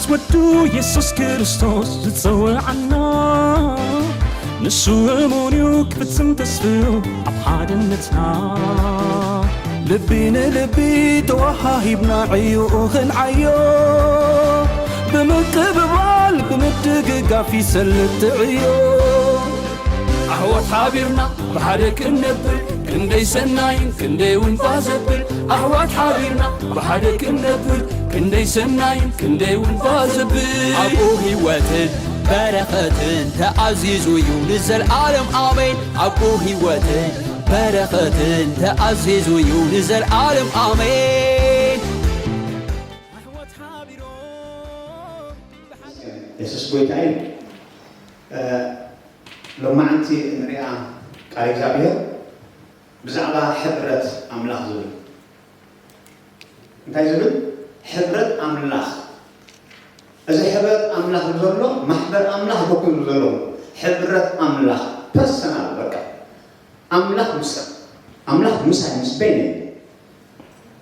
ወዱ የሱስ ክርስቶስ ዝጸውዓና፣ ንሱ እሙን እዩ ክፍጽም ተስፍኡ ኣብ ሓድነትና። ልቢ ንልቢ ተወሃሂብና ዕዮኡ ኽንዓዮ፣ ብምቅብባል ብምድግጋፍ ይሰልጥ ዕዮ። ኣሕዋት ሓቢርና ብሓደ ክንነብር፣ ክንደይ ሰናይን ክንደይ እውን ፋ ዘብል። ኣሕዋት ሓቢርና ብሓደ ክንነብር፣ ክንደይ ሰናይን ክንደይ እውን ፋ ዘብል። ኣብኡ ህይወትን በረኸትን ተኣዚዙ እዩ ንዘልኣለም ኣሜን። ኣብኡ ህይወትን በረኸትን ተኣዚዙ እዩ ንዘልኣለም ኣሜን። ኣሕዋት ሓቢሮም የሱስ ጎይታ እዩ። እ፣ ሎማዓንቲ እንሪኣ ቃል እግዚኣብሔር ብዛዕባ ሕብረት ኣምላኽ ዝብል። እንታይ ዝብል? ሕብረት ኣምላኽ። እዚ ሕብረት ኣምላኽ ዘሎ ማሕበር ኣምላኽ ኣይኮነን ዘሎ። ሕብረት ኣምላኽ ፐርሰናል፣ በቃ ኣምላኽ ምስ፣ ኣምላኽ ምሳይ፣ ምስ በይነ እዩ።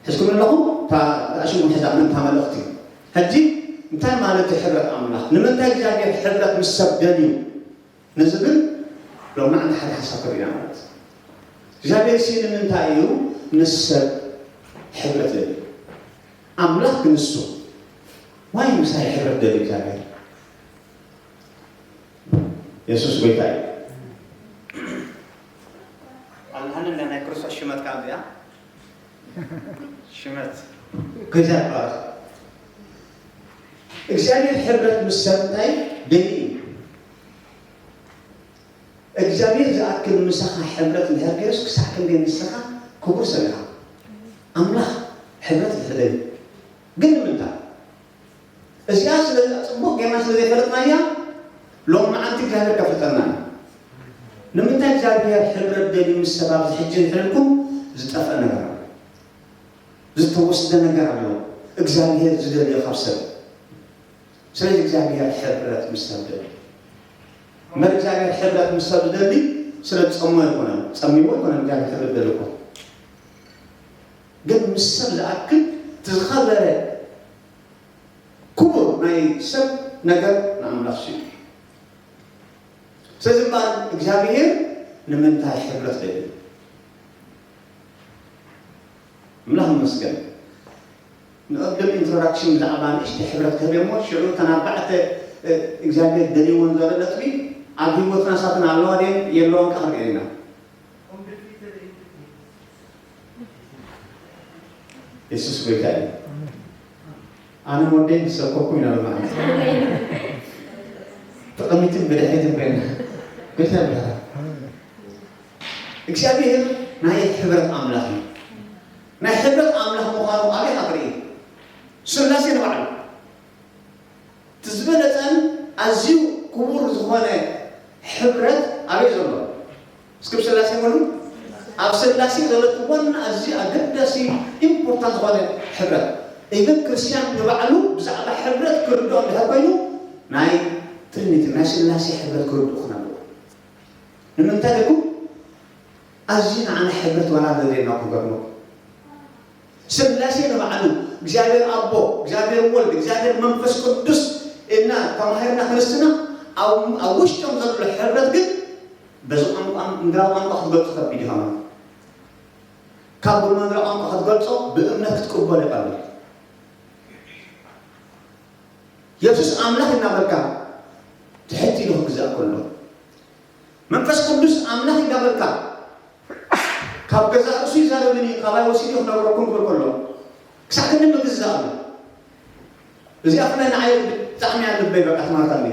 ሒዝኩም ኣለኹም? እታ፣ እታ ሽሙ ሒዛ፣ ምን እታ መልእኽቲ። ሕጂ እንታይ ማለት እዩ ሕብረት ኣምላኽ? ንምንታይ እግዚኣብሔር ሕብረት ምስ ሰብ ደልዩ ንዝብል ሎማዓንቲ ሓደ ሓሳብ ክሪና ማለት እዩ። እግዚኣብሔር ሲ ንምንታይ እዩ ምስ ሰብ ሕብረት ደልዩ? ኣምላኽ ክንሱ ዋይ ምሳይ ሕብረት ደልዩ እግዚኣብሔር? የሱስ ጎይታ እዩ። ኣላህን ናይ ክርስቶስ ሽመት ካብ እዚኣ ሽመት ጎይታ ይባረኽ። እግዚኣብሔር ሕብረት ምስ ሰብ እንታይ ደልዩ እዩ? እግዚኣብሔር ዝኣክል ምሳኻ ሕብረት እንድሕር ገይሩስ ክሳዕ ክንደይ ንስኻ ክቡር ሰብ ኢኻ። ኣምላኽ ሕብረት ዝደልዩ ግን ንምንታይ? እዚኣ ስለ ጽቡቕ ጌርና ስለ ዘይፈለጥናያ ሎም መዓልቲ እግዚኣብሔር ከፍልጠና እዩ። ንምንታይ እግዚኣብሔር ሕብረት ደልዩ ምስ ሰብ ኣብዚ ሕጂ እንድሕር ኢልኩም ዝጠፍአ ነገር ኣሎ። ዝተወስደ ነገር ኣሎ። እግዚኣብሔር ዝደልዮ ካብ ሰብ። ስለዚ እግዚኣብሔር ሕብረት ምስ ሰብ ደልዩ። እምበር እግዚኣብሔር ሕብረት ምስ ሰብ ዝደሊ ስለ ዝጸሞ ኣይኮነን። ጸሚሞ ኣይኮነን እግዚኣብሔር ሕብረት ደልዩ እኮ። ግን ምስ ሰብ ዝኣክል እቲ ዝኸበረ ክቡር ናይ ሰብ ነገር ንኣምላኽ ስኢኑ። ስለዚ እምበኣር እግዚኣብሔር ንምንታይ ሕብረት ደልዩ? ኣምላኽ ይመስገን። ንቕድም ኢንትሮዳክሽን ብዛዕባ ንእሽተይ ሕብረት ክህብ እሞ ሽዑ እተን ኣርባዕተ፣ እ፣ እግዚኣብሔር ደልይወን ዘሎ ነጥቢ ኣብ ህይወትና ሳተን ኣለዋ ድየን የለዋን ከዓ ክንርኢ ኢና። የሱስ ጎይታ እዩ። ኣነ ወደይ ምስ ሰኮኩ ኢና ማለት እዩ። ተቐሚትን ብድሕሪትን ኮይና። ጎይታ ይባረክ። እግዚኣብሔር ናይ ሕብረት ኣምላኽ እዩ። ናይ ሕብረት ኣምላኽ ምዃኑ ኣበይ ኢኻ ትርኢ? ስላሴ ንባዕሉ። እቲ ዝበለጸን ኣዝዩ ክቡር ዝኾነ ሕብረት ኣበይ ዘሎ? እስኪ ብስላሴ በሉ። ኣብ ስላሴ ዘሎ እቲ ዋና ኣዝዩ ኣገዳሲ ኢምፖርታንት ዝኾነ ሕብረት። ኢቨን ክርስቲያን ንባዕሉ ብዛዕባ ሕብረት ክርድኦ እንድሕር ኮይኑ ናይ ትሪኒቲ፣ ናይ ስላሴ ሕብረት ክርድኡ ክነብሩ። ንምንታይ ኢልኩም? ኣዝዩ ንዓና ሕብረት ዋላ ዘድልየና ክገርመኩም። ስላሴ ንባዕሉ እግዚኣብሔር ኣቦ፣ እግዚኣብሔር ወልድ፣ እግዚኣብሔር መንፈስ ቅዱስ ኢልና ተማሂርና ክርስትና ኣብ፣ ኣብ ውሽጦም ዘሎ ሕብረት ግን በዚ ቋንቋ፣ ምድራዊ ቋንቋ ክትገልጾ ከቢድ እዩ። ከማን ካብ ብምድራዊ ቋንቋ ክትገልጾ ብእምነት ክትቅበሎ ይቐልል። የሱስ ኣምላኽ እናበልካ ትሕት ኢሉ ክግዛእ ከሎ፣ መንፈስ ቅዱስ ኣምላኽ እናበልካ ካብ ገዛእ ርእሱ ይዛረብን እዩ፣ ካባይ ወሲዱ እዩ ክነግረኩም ክብል ከሎ፣ ክሳዕ ክንዲ ምግዛእ ኣሎ። እዚኣ ፍላይ ንዓይ ብጣዕሚ እያ ልበይ በቃ ትማርካኒ።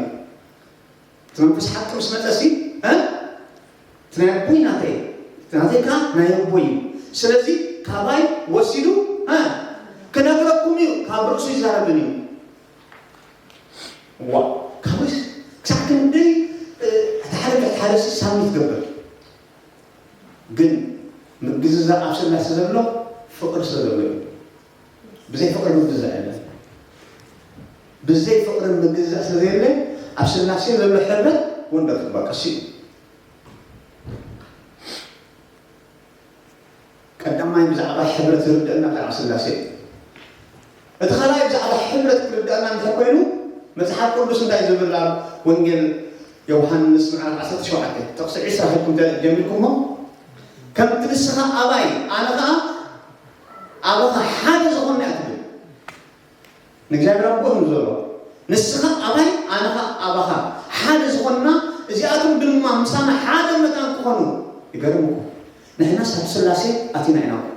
እቲ መንፈስ ሓቂ ምስ መጸ ሲ፣ እ? እቲ ናይ ኣቦይ ናተይ፣ እቲ ናተይ ከኣ ናይ ኣቦይ እዩ። ስለዚ ካባይ ወሲዱ፣ እ? ክነግረኩም እዩ፣ ካብ ርእሱ ይዛረብን እዩ። ዋ፣ ካብ ርእሱ ክሳዕ ክንደይ፣ እ፣ እቲ ሓደ፣ እቲ ሓደ ሲ ሳሚ ትገብር። ግን ምግዝዛእ ኣብ ስላሴ ዘሎ ፍቕሪ ስለ ዘሎ እዩ። ብዘይ ፍቕሪ ምግዝዛእ የለን። ብዘይ ፍቕሪ ምግዝዛእ ስለ ዘየለ ኣብ ስላሴ ዘሎ ሕብረት ወንደርፉል በቃ እሱ እዩ። ቀዳማይ ብዛዕባ ሕብረት ዝርድአና ብዛዕባ ስላሴ እዩ። እቲ ካልኣይ ብዛዕባ ሕብረት ክርዳእ ጥዕና እንድሕር ኮይኑ፣ መጽሓፍ ቅዱስ እንታይ ዝብል ኣብ ወንጌል ዮሃንስ ምዕራፍ ዓሰርተ ሸውዓተ ጥቕሲ ዕስራ ሒዝኩም ተ-፣ ጀሚርኩሞ፣ "ከምቲ ንስኻ ኣባይ፣ ኣነ ኸኣ ኣባኻ ሓደ ዝኾንና" እያ ትብል። ንእግዚኣብሔር ኣቦ እዩ ዘሎ። "ንስኻ ኣባይ፣ ኣነ ኸኣ ኣባኻ ሓደ ዝኾንና፣ እዚኣቶም ድማ ምሳና ሓደ መታን ክኾኑ" ይገርም እኮ። ንሕናስ ኣብ ስላሴ ኣቲና ኢና እኮ።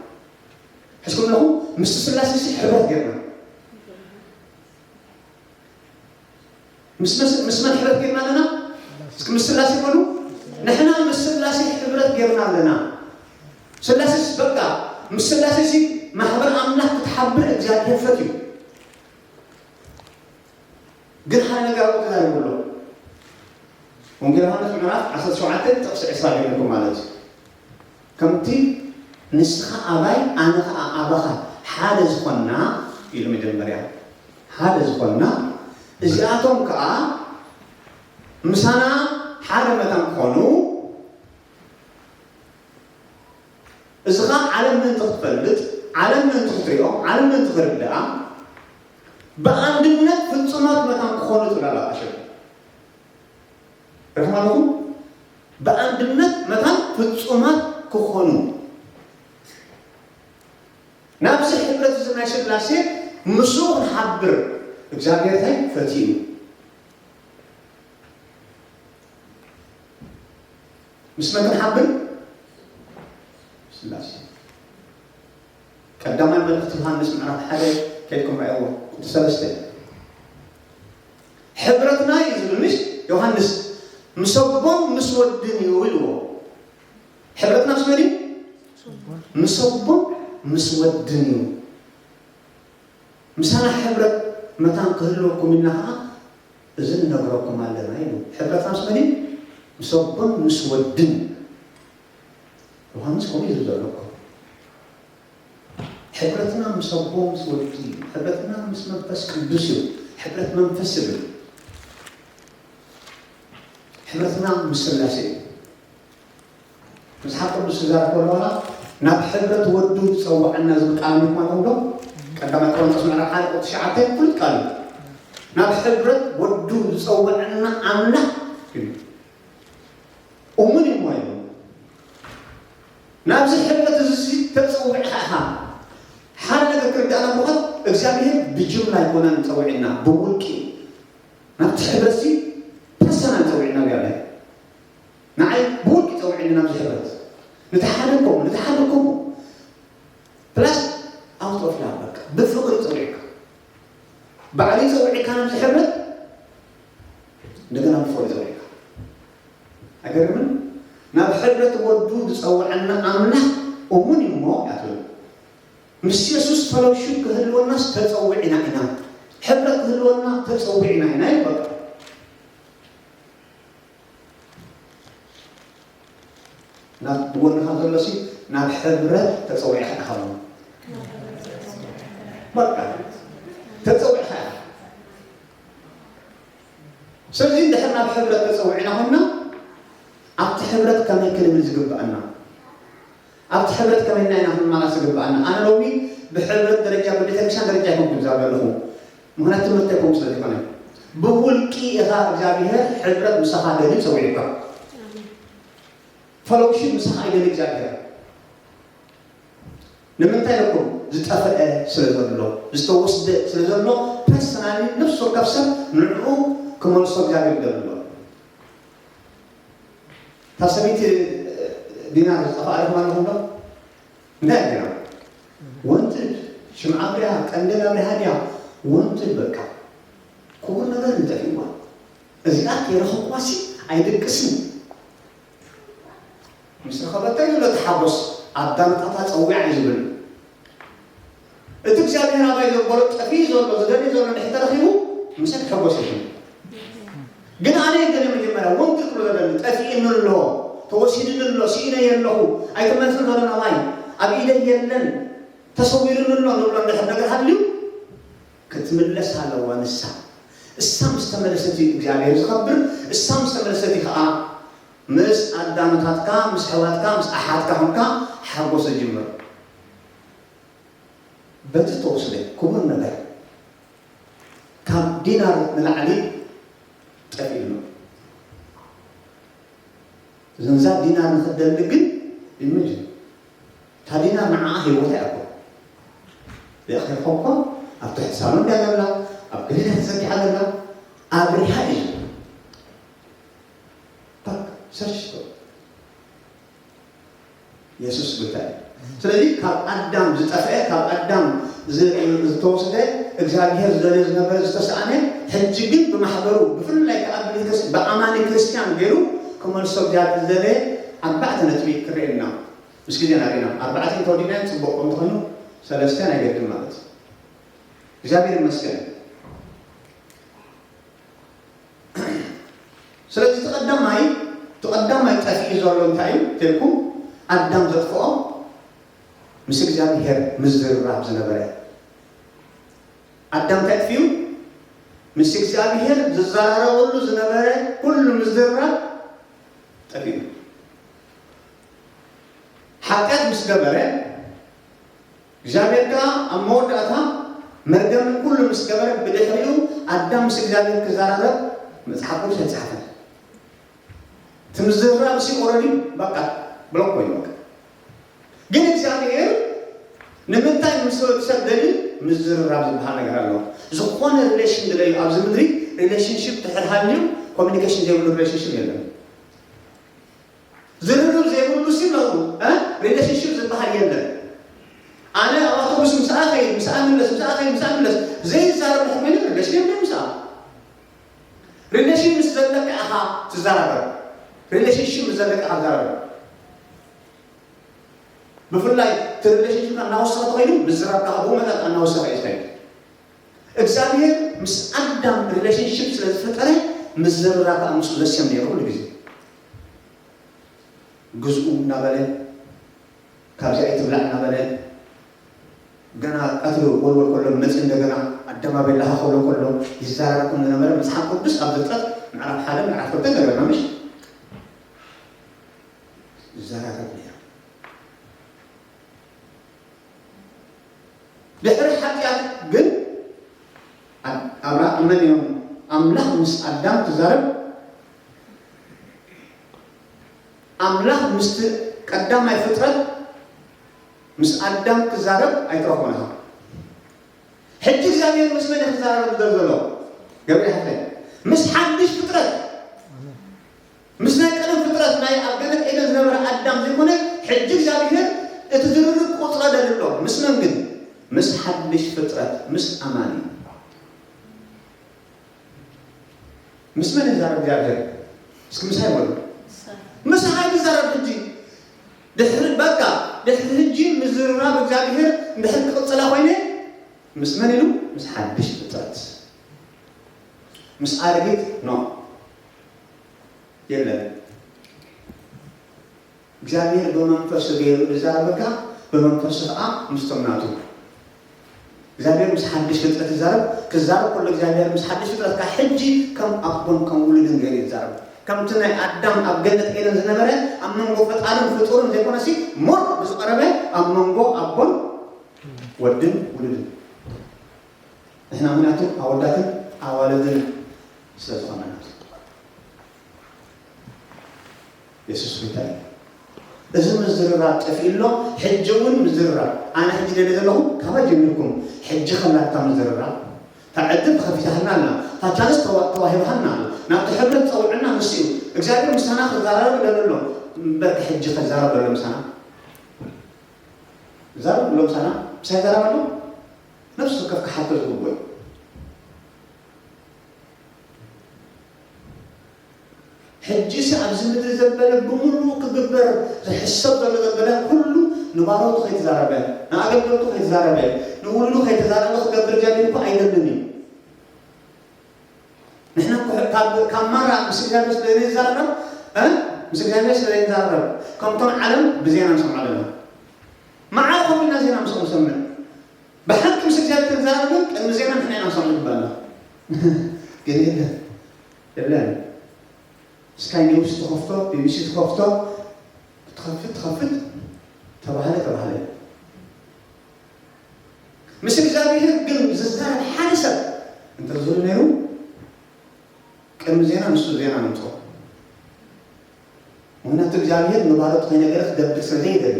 ሕዝኩም ኣለኹም፣ ምስቲ ስላሴ ሲ ሕብረት ጌርና። ምስ መስ-፣ ምስ መን ሕብረት ጌርና ኣለና? እስኪ ምስ ስላሴ በሉ። ንሕና ምስ ስላሴ ሕብረት ጌርና ኣለና። ስላሴስ በቃ፣ ምስ ስላሴ ሲ ማሕበር ኣምላኽ ክትሓብር እግዚኣብሔር ፈትዩ። ግን ሓደ ነገር ኣብኡ ተዛሪቡ ኣሎ። ወንጌል ዮሃንስ ምዕራፍ ዓሰርተ ሸውዓተ ጥቕሲ ዕስራ ጀሚርኩም ማለት እዩ። "ከምቲ ንስኻ ኣባይ ኣነ ኸኣ ኣባኻ ሓደ ዝኾንና" ኢሉ መጀመርያ፣ "ሓደ ዝኾንና እዚኣቶም ከኣ ምሳና ሓደ መታን ክኾኑ፣ እዚ ኸኣ ዓለም ምእንቲ ክትፈልጥ፣ ዓለም ምእንቲ ክትሪኦ፣ ዓለም ምእንቲ ክርድኣ፣ ብኣንድነት ፍጹማት መታን ክኾኑ" ትብል ኣላ ኣሸ። ርሕም ኣለኹም? ብኣንድነት መታን ፍጹማት ክኾኑ። ናብዚ ሕብረት እዚ ናይ ስላሴ ምስኡ ክንሓብር እግዚኣብሔር እንታይ ፈትዩ? ምስ መን ክንሓብር? ስላሴ። ቀዳማይ መልእኽቲ ዮሃንስ ምዕራፍ ሓደ ከይድኩም ርኣይዎ፣ ቁጽሪ ሰለስተ። ሕብረትና እዩ ዝብል፣ ምሽ? ዮሃንስ፣ "ምስ ኣቦን ምስ ወድን እዩ" ኢልዎ። ሕብረትና ምስ መን እዩ? ምስ ኣቦን ምስ ወድን እዩ። ምሳና ሕብረት መታን ክህልወኩም ኢልና ኸዓ እዚ ንነግረኩም ኣለና ኢሉ። ሕብረትና ምስ መን እዩ? ምስ ኣቦን ምስ ወድን። ዮሃንስ ከምኡ እዩ ዝብል ዘሎ እኮ። ሕብረትና ምስ ኣቦ ምስ ወዲ እዩ። ሕብረትና ምስ መንፈስ ቅዱስ እዩ። ሕብረት መንፈስ ይብል። ሕብረትና ምስ ስላሴ እዩ። መጽሓፍ ቅዱስ ክዛረብ ከሎ ኸዓ ናብ ሕብረት ወዱ ዝጸውዐና ዝብል ቃል ኣሚንኩም ኣለኹም ዶ? ቀዳማይ ቆሮንቶስ ምዕራፍ ሓደ ቁጽሪ ትሽዓተ ፍሉጥ ቃል እዩ። ናብ ሕብረት ወዱ ዝጸውዐና ኣምላኽ እዩ። እሙን እዩ እሞ ኢሉ። ናብዚ ሕብረት እዚ ተጸዊዕካ ኢኻ። ሓደ ነገር ክርዳእና እሞ፣ እግዚኣብሔር ብጅምላ ኣይኮነን ጸዊዕና፣ ብውልቂ። ናብቲ ሕብረት እዚ ፐርሰናል ጸዊዕና እዩ። ንዓይ ብውልቂ ጸዊዕኒ ናብዚ ሕብረት። ነቲ ሓደ ከምኡ፣ ነቲ ሓደ ከምኡ። ፕላስ ኣውት ኦፍ ላቭ፣ በቃ ብፍቕሪ ጸዊዕካ። ባዕሉ ጸዊዕካ ናብዚ ሕብረት፣ እንደገና ብፍቕሪ ጸዊዕካ። ኣይገርምን? ናብ ሕብረት ወዱ ዝጸውዐና ኣምላኽ እሙን እዩ እሞ፣ እያ ትብል። ምስ የሱስ ፈሎሺፕ ክህልወናስ ተጸዊዕና ኢና። ሕብረት ክህልወና ተጸዊዕና ኢና እዩ በቃ። ናብ ጎንኻ ዘሎሲ ናብ ሕብረት ተጸዊዕካ ኢኻ በሎ። በቃ ተጸዊዕካ ኢኻ። ስለዚ እንድሕር ናብ ሕብረት ተጸዊዕና ኮይና፣ ኣብቲ ሕብረት ከመይ ክንብል ዝግብኣና፣ ኣብቲ ሕብረት ከመይ ኢና ክንመላለስ ዝግብኣና። ኣነ ሎሚ ብሕብረት ደረጃ፣ ብቤተክርስትያን ደረጃ ኣይኮንኩን ዝዛረብ ዘለኹ፣ ምኽንያቱ ትምህርቲ ኣይኮንኩ ስለ ዘይኮነ። ብውልቂ ኢኻ እግዚኣብሔር ሕብረት ምሳኻ ደልዩ ጸዊዑካ። ፈሎሺፕ ምሳኻ ይደሊ እግዚኣብሔር። ንምንታይ ኢለኩም? ዝጠፍአ ስለ ዘሎ፣ ዝተወስደ ስለ ዘሎ፣ ፐርሰናሊ ነፍሲ ወከፍ ሰብ ንዕኡ ክመልሶ እግዚኣብሔር ይደሊ ኣሎ። እታ ሰበይቲ ዲናር ዝጠፍኣ ኢኹም ኣለኹም ዶ? እንታይ ገይራ? ወንትድ ሽምዓ ኣብሪሃ፣ ቀንደል ኣብሪሃ ድያ? ወንትድ በቃ። ክቡር ነገር እንጠፊእዋ። እዚኣ ከይረኸብኳሲ ኣይድቅስን። ምስ ረኸበታ እዩ ዘሎ እቲ ሓጎስ። ኣዳምታታ ጸዊዓ እዩ ዝብል። እቲ እግዚኣብሔር ኣባይ ዘበሎ ጠፊኡ ዘሎ፣ ዝደልዮ ዘሎ እንድሕር ተረኺቡ፣ ምሳይ ክሕጎስ ይኽእል። ግን ኣነ እየ ገለ መጀመርያ ወንጌል ክብሎ ዘለኒ፣ ጠፊእኒ ኣሎ፣ ተወሲድኒ ኣሎ፣ ስኢነዮ ኣለኹ፣ ኣይተመልስን ዘሎ ናባይ፣ ኣብ ኢደይ የለን፣ ተሰዊሩኒ ኣሎ ንብሎ እንድሕር ነገር ሃልዩ፣ ክትምለስ ኣለዋ ንሳ። እሳ ምስ ተመለሰት እዩ እግዚኣብሔር ዝኸብር፣ እሳ ምስ ተመለሰት እዩ ኸዓ ምስ ኣዳምታትካ፣ ምስ ኣሕዋትካ፣ ምስ ኣሓትካ ኾንካ ሓጎስ ዝጅምር። በቲ ተወስደ ክቡር ነገር። ካብ ዲናር ንላዕሊ ጠፊኡ ኣሎ። እዘንዛ ዲናር ንኽደሊ ግን ይምጅ እታ ዲናር ንዓኣ ህይወታ እያ እኮ። የእኺልካ እኮ ኣብ ትሕቲ ሳሎን ድያ ዘላ፣ ኣብ ገሊላ ተዘርጊሓ ዘላ፣ ኣብሪሃ እዩ። ባክ ሰርች እኮ። የሱስ ጎይታ እዩ። ስለዚ ካብ ኣዳም ዝጠፍአ፣ ካብ ኣዳም ዝ-፣ ዝተወስደ፣ እግዚኣብሔር ዝደልዮ ዝነበረ ዝተሰኣነ፣ ሕጂ ግን ብማሕበሩ፣ ብፍላይ ከኣ ብቤተክርስ-፣ ብኣማኒ ክርስትያን ገይሩ ክመልሶ እግዚኣብሔር ዝደለየ ኣርባዕተ ነጥቢ ክረኤና። ምስ ግዜና ርኢና፣ ኣርባዕተ እንተወዲናዮ ጽቡቕ፣ ከምቲ ኮይኑ ሰለስተ ናይ ገድል ማለት እዩ። እግዚኣብሔር ይመስገን። ስለዚ እቲ ቀዳማይ፣ እቲ ቀዳማይ ጠፊኡ ዘሎ እንታይ እዩ? ተልኩም ኣዳም ዘጥፍኦ ምስ እግዚኣብሔር ምዝርራብ ዝነበረ። ኣዳም እንታይ ኣጥፊኡ? ምስ እግዚኣብሔር ዝዘራረበሉ ዝነበረ ኩሉ ምዝርራብ ጠፊኡ። ሓጢኣት ምስ ገበረ፣ እግዚኣብሔር ከኣ ኣብ መወዳእታ መርገምን ኩሉ ምስ ገበረ፣ ብድሕሪኡ ኣዳም ምስ እግዚኣብሔር ክዘራረብ መጽሓፍ ቅዱስ ኣይጸሓፈን። እቲ ምዝርራብ ሲ ኦረዲ በቃ ብሎክ ኮይኑ በቃ። ግን እግዚኣብሔር ንምንታይ ምስ ወዲ ሰብ ደሊ ምዝርራብ ዝበሃል ነገር ኣሎ። ዝኾነ ሪሌሽን ድለዩ ኣብዚ ምድሪ ሪሌሽንሽፕ ድሕር ሃልዩ ኮሚኒኬሽን ዘይብሉ ሪሌሽንሽፕ የለን። ዝርርብ ዘይብሉ ሲ ነው፣ እ? ሪሌሽንሽፕ ዝበሃል የለን። ኣነ ኣብ ኣውቶቡስ ምስኣ ኸይድ፣ ምስኣ ምለስ፣ ምስኣ ኸይድ፣ ምስኣ ምለስ፣ ዘይዛረብ ድሕር ኮይኑ ሪሌሽን የለን ምስኣ። ሪሌሽን ምስ ዘለካ ኢኻ ትዘራረብ። ሪሌሽንሽፕ ምስ ዘለካ ኢኻ ትዘራረብ። ብፍላይ እቲ ሪሌሽንሽፕ እናወሰኸ ተኸይዱ፣ ምዝራብ ከዓ ብኡ መጠን እናወሰኸ እዩ ዝኸይድ። እግዚኣብሔር ምስ ኣዳም ሪሌሽንሽፕ ስለ ዝፈጠረ፣ ምዝርራብ ከዓ ምስኡ ዘስም ነይሩ ኩሉ ግዜ። ግዝኡ እናበለ፣ ካብዚኣ ኣይትብላዕ እናበለ፣ ገና ቀትሪ ወልወል ከሎ መፂኡ እንደገና ኣዳም ኣበይ ኣለኻ ክብሎ ከሎ ይዘራረብ ከም ዝነበረ መጽሓፍ ቅዱስ ኣብ ዘፍጥረት ምዕራፍ ሓደ ምዕራፍ ክልተ ነገረና፣ ምሽ? ይዘራረብ ነይሩ። ድሕሪ ሓጢኣት ግን ኣብ-፣ ኣብራ-፣ መን እዮም ኣምላኽ ምስ ኣዳም ክዛረብ? ኣምላኽ ምስቲ ቀዳማይ ፍጥረት ምስ ኣዳም ክዛረብ ኣይትረኽቦን ኢኻ። ሕጂ እግዚኣብሔር ምስ መን እዩ ክዛረብ ዝደሊ ዘሎ? ገብርኤል ሓፍተይ፣ ምስ ሓድሽ ፍጥረት፣ ምስ ናይ ቀደም ፍጥረት፣ ናይ ኣብ ገነት ኤደን ዝነበረ ኣዳም ዘይኮነ፣ ሕጂ እግዚኣብሔር እቲ ዝርርብ ክቁጽሮ ደሊ ኣሎ። ምስ መን ግን? ምስ ሓድሽ ፍጥረት፣ ምስ ኣማኒ። ምስ መን ይዛረብ እግዚኣብሔር? እስኪ ምሳይ በሉ። ምሳይ። ምሳይ ይዛረብ ሕጂ። ድሕሪ፣ በቃ፣ ድሕሪ ሕጂ ምዝርራብ እግዚኣብሔር እንድሕር ክቕጽላ ኮይነ፣ ምስ መን ኢሉ? ምስ ሓድሽ ፍጥረት። ምስ ኣረጊት? ኖ። የለን። እግዚኣብሔር ብመንፈሱ ገይሩ ዝዛረበካ፣ ብመንፈሱ ከዓ ምስቶም ናቱ። እግዚኣብሔር ምስ ሓድሽ ፍጥረት ይዛረብ። ክዛረብ ከሎ እግዚኣብሔር ምስ ሓድሽ ፍጥረት ከዓ ሕጂ ከም ኣቦን ከም ውሉድን ገይሩ ይዛረብ። ከምቲ ናይ ኣዳም ኣብ ገነት ኤደን ዝነበረ ኣብ መንጎ ፈጣርን ፍጡርን ዘይኮነሲ፣ ሞር ብዝቐረበ ኣብ መንጎ ኣቦን ወድን ውሉድን። ንሕና ምኽንያቱ ኣወዳትን ኣዋልድን ስለ ዝኾነ ናቱ። የሱስ ጎይታ እዩ። እዚ ምዝርራብ ጠፊኡ ኣሎ። ሕጂ እውን ምዝርራብ፣ ኣነ ሕጂ ደለ ዘለኹ፣ ካባይ ጀሚርኩም፣ ሕጂ ከላታ ምዝርራብ፣ እታ ዕድል ተኸፊታልና ኣላ፣ እታ ቻንስ ተዋ-፣ ተዋሂባሃልና ኣላ፣ ናብቲ ሕብረት ጸውዕና ንሱ እዩ። እግዚኣብሔር ምሳና ክዛረብ ደሎ ኣሎ። እምበር ሕጂ ክዛረብ ደሎ ምሳና? ክዛረብ ደሎ ምሳና? ምሳይ ይዛረብ ኣሎ? ነፍሲ ወከፍ ክሓቶ ዝግብኦ እዩ። ሕጂስ ኣብዚ ምድሪ ዘበለ ብምሉኡ ክግበር ዝሕሰብ ዘሎ ዘበለ ኩሉ ንባሮቱ ከይተዛረበ፣ ንኣገልገልቱ ከይተዛረበ፣ ንውሉዱ ከይተዛረበ ክገብር እግዚኣብሔር እኮ ኣይደልን እዩ። ንሕና እኮ ካብ፣ ካብ ማራ ምስ እግዚኣብሔር ስለ ዘይንዛረብ፣ እ? ምስ እግዚኣብሔር ስለ ዘይንዛረብ፣ ከምቶም ዓለም ብዜና ንሰምዖ ኣለና። መዓር ኮፍ ኢልና ዜና ምስ ንሰምዕ፣ ብሓቂ ምስ እግዚኣብሔር ክንዛረብ ግን ቅድሚ ዜና ንሕና ኢና ንሰምዖ ይባልና። ግን የለን፣ የለን። ስካይ ኒውስ ትኸፍቶ፣ ቢቢሲ ትኸፍቶ፣ ትኸፍት፣ ትኸፍት፣ ተባህለ፣ ተባህለ። ምስ እግዚኣብሔር ግን ዝዛረብ ሓደ ሰብ እንተዝህሉ ዜና ንሱ ዜና ምምፅኦ። ምክንያቱ እግዚኣብሔር ንባሮት ከይነገረ ክገብር ስለ ዘይደሊ፣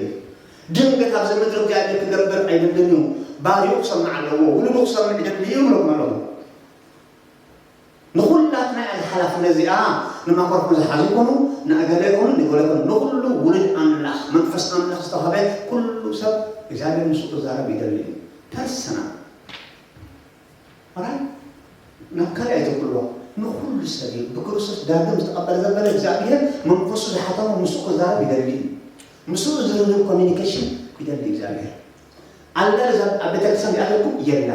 ድንገት ኣብዚ ምድሪ እግዚኣብሔር ክገብር ኣይደልን እዩ። ባርኡ ክሰምዕ ኣለዎ፣ ውሉዱ ክሰምዕ ይደሊ እዩ ይብሎም ኣለኹ። ንኹላትና እያ ሓላፍነት እዚኣ። ንማይክሮፎን ዝሓዙ ይኮኑ፣ ንኣገለ ይኮኑ፣ ንገለ ይኮኑ፣ ንኹሉ ውሉድ ኣምላኽ መንፈስ ኣምላኽ ዝተዋህበ ኩሉ ሰብ እግዚኣብሔር ምስኡ ክዛረብ ይደሊ እዩ። ፐርሰናል ራይ ናብ ካልእ ኣይተብልዎ። ንኹሉ ሰብ እዩ። ብክርስቶስ ዳግም ዝተቐበለ ዘበለ እግዚኣብሔር መንፈሱ ዝሓተሞ ምስኡ ክዛረብ ይደሊ እዩ። ምስኡ ዝርርብ ኮሚኒኬሽን ይደሊ እግዚኣብሔር። ኣልጋ እዛ ኣብ ቤተክርስትያን ዝኣለኩም የላ።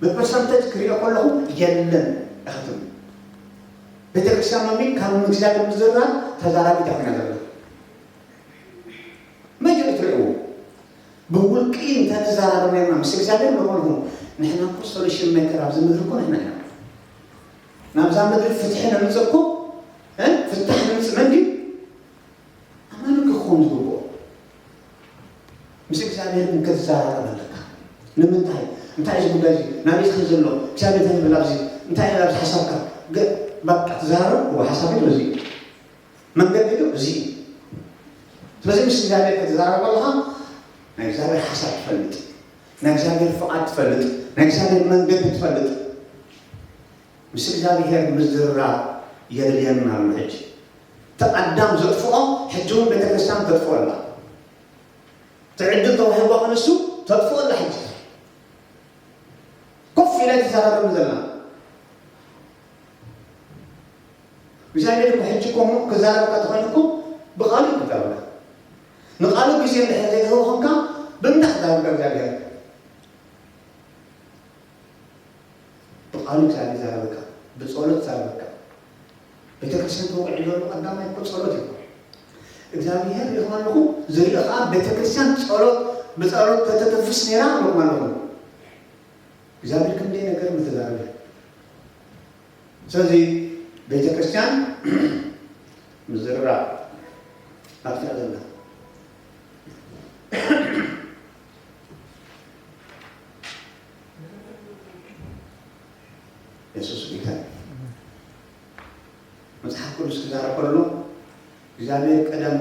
ብፐርሰንተጅ ክሪኦ ከለኹ የለን እኽትም። ቤተክርስትያን መሚ ካብ እግዚኣብሔር ምዝራብ ተዛራቢት ኮይና ዘላ መጀመርያ ትርእይዎ። ብውልቂ እንተንዘራረብ ነርና ምስ እግዚኣብሔር ንኾንኹም፣ ንሕና እኮ ሶሉሽን ሜከር ኣብዚ ምድሪ እኮ ንሕና ኢና። ናብዛ ምድሪ ፍትሒ ነምፅእ እኮ፣ እ? ፍታሕ ነምፅእ መን ድዩ? ኣማኒ ክኾን ዝግብኦ። ምስ እግዚኣብሔር ግን ክትዘራረብ ኣለካ። ንምንታይ? እንታይ እዚ ጉዳይ እዚ? ናበይ ትኸይድ ዘሎ? እግዚኣብሔር እንታይ ይብል ኣብዚ? እንታይ ኣብዚ ሓሳብካ? ገ-፣ በቃ ትዘራረብ፣ እዎ ሓሳብ እዩ እዚ። መንገዲ ዶ እዚ እዩ። ስለዚ ምስ እግዚኣብሔር ክትዛረብ ከለኻ ናይ እግዚኣብሔር ሓሳብ ትፈልጥ፣ ናይ እግዚኣብሔር ፍቓድ ትፈልጥ፣ ናይ እግዚኣብሔር መንገዲ ትፈልጥ። ምስ እግዚኣብሔር ምዝርራብ የድልየና ኣሎ። ሕጂ እቲ ኣዳም ዘጥፍኦ ሕጂ እውን ቤተክርስትያን ተጥፍኦ ኣላ። ትዕድል ተዋሂባ ክንሱ ተጥፍኦ ኣላ። ሕጂ ኮፍ ኢላ ትዛረብ ዘላ እግዚኣብሔር እኮ ሕጂ እኮ እሞ ክዛረበካ ተኾይኑ እኮ ብቓሉ እዩ ክዛረበካ። ንቓሉ ግዜ እንድሕር ዘይትህቦ ኮንካ ብምንታይ ክዛረበካ እግዚኣብሔር? ብቓሉ እግዚኣብሔር ይዛረበካ፣ ብጸሎት ይዛረበካ። ቤተክርስትያን ተወቂዑ ዘሎ ቀዳማይ እኮ ጸሎት እዩ። እግዚኣብሔር ይኾን ኣለኹ ዝርኢ ኸዓ ቤተክርስትያን ጸሎት ብጸሎት ተተተፍስ ነይራ ኣለኹም ኣለኹም። እግዚኣብሔር ክንደይ ነገር ምተዛረበ። ስለዚ ቤተክርስትያን ምዝርራብ ኣብዚኣ ዘላ የሱስ ጌታ እዩ። መጽሓፍ ቅዱስ ክዛረብ ከሎ እግዚኣብሔር ቀደም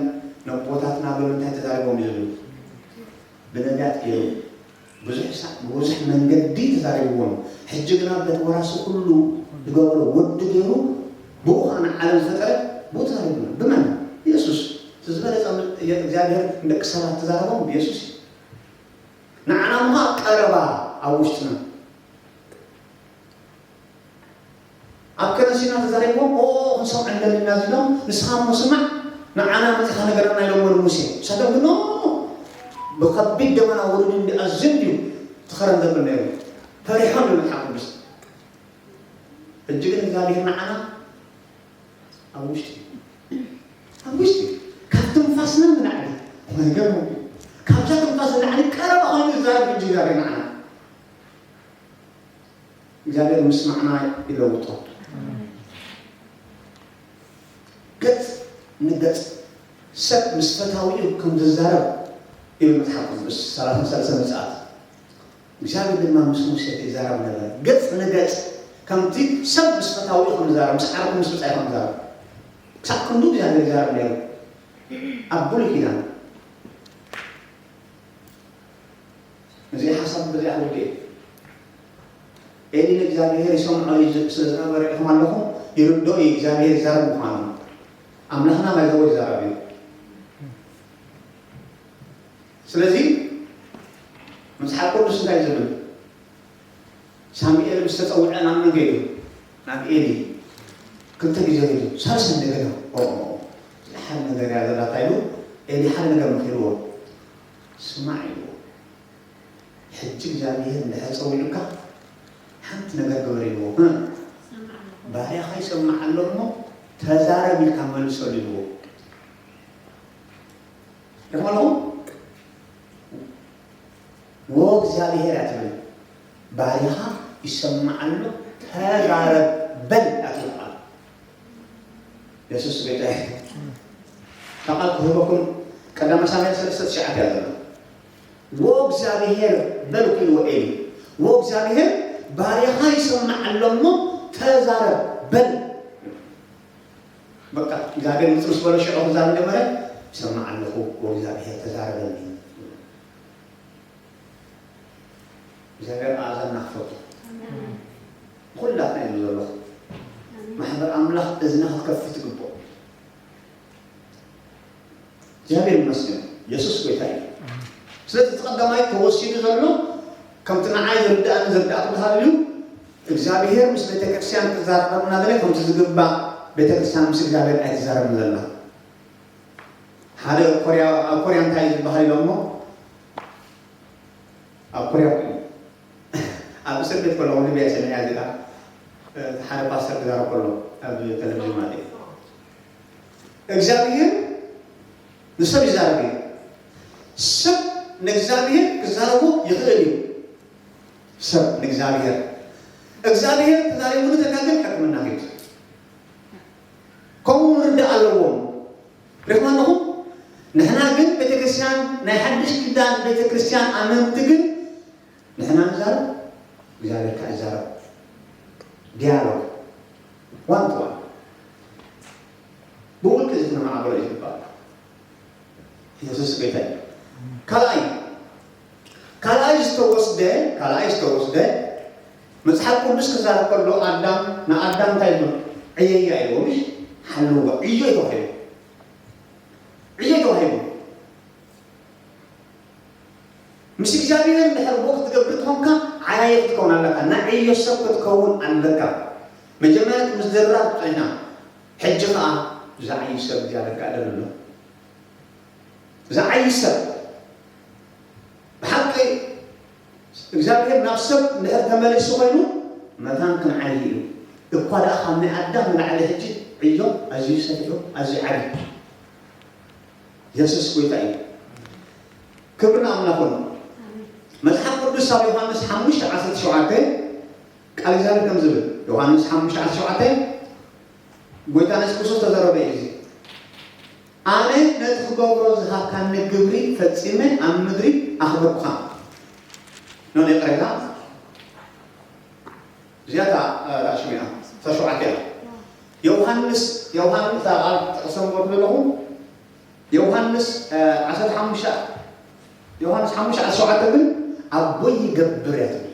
ነቦታትና ብምንታይ ተዛሪቦም እዩ ዝብል? ብነቢያት ገይሩ ብዙሕ ሳ-፣ ብብዙሕ መንገዲ ተዛሪብዎም። ሕጂ ግና በቲ ወራሲ ኩሉ ዝገበሮ ወዲ ገይሩ ብኡ ኸዓ ንዓለም ዝፈጠረ ብኡ ተዛሪብና። ብመን? ብየሱስ። እቲ ዝበለጸ ም-፣ እግዚኣብሔር ንደቂ ሰባት ተዛረቦም ብየሱስ እዩ። ንዓና ምዃ ቀረባ ኣብ ውሽጥና። ኣብ ከነሲና ተዛሪቦም፣ "ኦ፣ ክንሰምዖ እንደሊና" ኢሎም፣ "ንስኻ እሞ ስማዕ፣ ንዓና መጺኻ ንገረና" ኢሎሞ ንሙሴ። ንሳቶም ግን፣ "ኖ፣ ብኸቢድ ደመና ውሩድ እንዲ ኣዝዩ እንድዩ እቲ ኸረን ዘብል ነይሩ። ፈሪሖም" ይብል መጽሓፍ ቅዱስ። ሕጂ ግን እግዚኣብሔር ንዓና ኣብ ውሽጢ፣ ኣብ ውሽጢ፣ ካብ ትንፋስና ንላዕሊ፣ ነገር ካብዛ ትንፋስ ንላዕሊ ቀረባ ኮይኑ ዝዛረብ ሕጂ እግዚኣብሔር ንዓና። እግዚኣብሔር ምስማዕና ይለውጦ። ገጽ ንገጽ ሰብ ምስ ፈታዊኡ ከም ዝዛረብ ይብል መጽሓፍ ቅዱስ፣ ሰላሳ ሰለስተ ምጽኣት። እግዚኣብሔር ድማ ምስ ሙሴ ይዛረብ ነበረ፣ ገጽ ንገጽ፣ ከምቲ ሰብ ምስ ፈታዊኡ ከም ዝዛረብ፣ ምስ ዓርኩ ምስ ብጻዩ ከም ዝዛረብ። ክሳብ ክንዱ እግዚኣብሔር ይዛረብ ነይሩ ኣብ ብሉይ ኪዳን። እዚ ሓሳብ በዚ ኣውዴ ኤሊ ንእግዚኣብሔር ይሰምዖ እዩ ዝ-፣ ስለ ዝነበረ ኢኹም ኣለኹም፣ ይርድኦ እዩ እግዚኣብሔር ይዛረብ ምዃኑ። ኣምላኽና ባይዘወ ይዛረብ እዩ። ስለዚ መጽሓፍ ቅዱስ እንታይ ዝብል? ሳሙኤል ምስ ተጸውዐ ናብ መን ከይዱ? ናብ ኤሊ። ክልተ ግዜ ከይዱ፣ ሳልሳይ እንደገና፣ ኦ፣ ሓደ ነገር እያ ዘላታ ኢሉ፣ ኤሊ ሓደ ነገር መኺርዎ። ስማዕ ኢልዎ። ሕጂ እግዚኣብሔር እንድሕር ጸዊዑካ፣ ሓንቲ ነገር ግበር ኢልዎ። እ? ባርያኻ ይሰምዕ ኣሎ እሞ፣ ተዛረብ ኢልካ መልሰሉ ኢልዎ። ርኢኹም ኣለኹም? ወእግዚኣብሔር እያ ትብል። ባርያኻ ይሰምዕ ኣሎ፣ ተዛረብ በል እያ ትብል ቃል። የሱስ ጌታ እዩ። እታ ቃል ክህበኩም ቀዳማይ ሳሙኤል ሰለስተ ትሽዓተ እያ ዘሎ። ወእግዚኣብሔር በል ኢልዎ ኤሊ። ወእግዚኣብሔር ባርያኻ ይሰምዕ ኣሎ እሞ ተዛረብ በል። በቃ እግዚኣብሔር ምጽ ምስ በሎ ሽዑ ክዛረብ ጀመረ። ይሰምዕ ኣለኹ፣ ወእግዚኣብሔር ተዛረበኒ። እግዚኣብሔር ኣእዛንና ክፈቱ። ኩላትና እዩ ዘሎ። ማሕበር ኣምላኽ እዝና ክትከፍት ትግብኦ። እግዚኣብሔር ይመስገን። የሱስ ጎይታ እዩ። ስለዚ እቲ ቀዳማይ ተወሲዱ ዘሎ ከምቲ ንዓይ ዝርዳእን ዝርዳእኩም ተሃልዩ እግዚኣብሔር ምስ ቤተክርስትያን ክዛረብ እናበለ ከምቲ ዝግባእ ቤተክርስትያን ምስ እግዚኣብሔር ኣይትዛረብን ዘላ። ሓደ ኮርያ፣ ኣብ ኮርያ እንታይ እዩ ዝበሃል ኢሎሞ? ኣብ ኮርያ ኮይኑ ኣብ እስር ቤት ከለኹ ንቢያ ሰሚዐያ እዚኣ፣ እ፣ ሓደ ፓስተር ክዛረብ ከሎ ኣብ ቴሌቪዥን ማለት እዩ። እግዚኣብሔር ንሰብ ይዛረብ እዩ። ሰብ ንእግዚኣብሔር ክዛረቦ ይኽእል እዩ። ሰብ ንእግዚኣብሔር፣ እግዚኣብሔር ተዛሪቡኒ ተካ ግን ሕክምና ሂድ ከምኡ ምርዳእ ኣለዎም። ርሕማ ኣለኹም። ንሕና ግን ቤተክርስትያን፣ ናይ ሓድሽ ኪዳን ቤተክርስትያን ኣመንቲ ግን ንሕና ንዛረብ፣ እግዚኣብሔር ከዓ ይዛረብ። ዲያሎግ ዋን ቱ ዋን ብውልቂ እዚ ክነማዕብሎ እዩ ዝግባእ። ኢየሱስ ጌታ እዩ። ካልኣይ፣ ካልኣይ ዝተወስደ፣ ካልኣይ ዝተወስደ መጽሓፍ ቅዱስ ክዛረብ ከሎ ኣዳም፣ ንኣዳም እንታይ ይብሎ? ዕየያ ኢልዎ፣ ምሽ? ሓልዎ፣ ዕዮ እዩ ተባሂሉ። ዕዮ እዩ ተባሂሉ። ምስ እግዚኣብሔር እንድሕር ወቅ ክትገብር ትኾንካ፣ ዓያየ ክትከውን ኣለካ። ናይ ዕዮ ሰብ ክትከውን ኣለካ። መጀመርያ ምስ ዘራብ ጥዕና፣ ሕጂ ኸኣ ዝዓይ ሰብ እግዚኣብሔር ክኣደል ኣሎ። ዝዓይ ሰብ፣ ብሓቂ እግዚኣብሔር ናብ ሰብ እንድሕር ተመሊሱ ኮይኑ፣ መታን ክንዓይ እዩ። እኳ ደኣ ካብ ናይ ኣዳም ንላዕሊ ሕጂ ዕዮ ኣዝዩ ሰፊሑ፣ ኣዝዩ ዓቢ። የሱስ ጎይታ እዩ። ክብሪ ንኣምላኽ ይኹን። መጽሓፍ ቅዱስ ኣብ ዮሃንስ ሓሙሽተ ዓሰርተ ሸውዓተ ቃል እግዚኣብሔር ከም ዝብል፣ ዮሃንስ ሓሙሽተ ዓሰርተ ሸውዓተ፣ ጎይታ የሱስ ክርስቶስ ተዘረበ እዩ እዚ። ኣነ ነቲ ክገብሮ ዝሃብካኒ ግብሪ ፈጺመ ኣብ ምድሪ ኣኽበርኩኻ። ኖ ይቕሬታ። እዚኣ እታ፣ እታ ሽሚዓ፣ እታ ሸውዓተ እያ። ዮሃንስ፣ ዮሃንስ፣ እታ ቃል ጥቕሲ ኣንበብኩ ዘለኹ፣ ዮሃንስ፣ እ፣ ዓሰርተ ሓሙሽተ፣ ዮሃንስ ሓሙሽተ ዓሰርተ ሸውዓተ ግን ኣቦይ ይገብር እያ ትብል።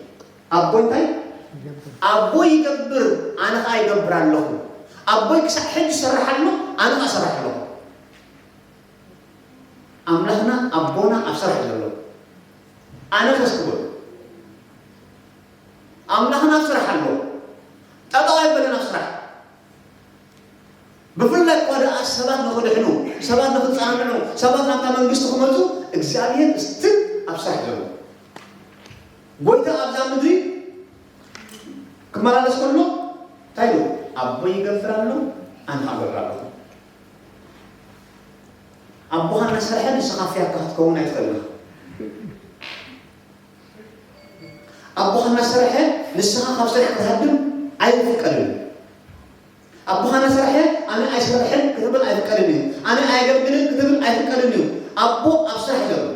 ኣቦይ እንታይ? ኣቦይ ይገብር፣ ኣነ ኸኣ ይገብር ኣለኹ። ኣቦይ ክሳዕ ሕጂ ይሰርሕ ኣሎ፣ ኣነ ኸኣ እሰርሕ ኣለኹ። ኣምላኽና ኣቦና ኣብ ስራሕ እዩ ዘሎ። ኣነ ከስክቦ ኣምላኽና ኣብ ስራሕ ኣሎ። ጠጠው ኣይበለን ኣብ ስራሕ። ብፍላይ እኳ ደኣ ሰባት ንኽድሕኑ፣ ሰባት ንኽጸናንዑ፣ ሰባት ናብታ መንግስቲ ክመጹ እግዚኣብሔር ስትል ኣብ ስራሕ ዘሎ። ጎይታ ኣብዛ ምድሪ ክመላለስ ከሎ እንታይ ኢሉ? ኣቦይ ይገብር ኣሎ፣ ኣነ ኸኣ እገብር ኣለኹ። ኣቦኻ እናሰርሐ ንስኻ ፍያካ ክትከውን ኣይትኽእልን ኢኻ። ኣቦኻ እናሰርሐ ንስኻ ካብ ስራሕ ክትሃድም ኣይፍቀድን እዩ። ኣቦኻ እናሰርሐ ኣነ ኣይሰርሕን ክትብል ኣይፍቀድን እዩ። ኣነ ኣየገልግልን ክትብል ኣይፍቀድን እዩ። ኣቦ ኣብ ስራሕ እዩ ዘሎ።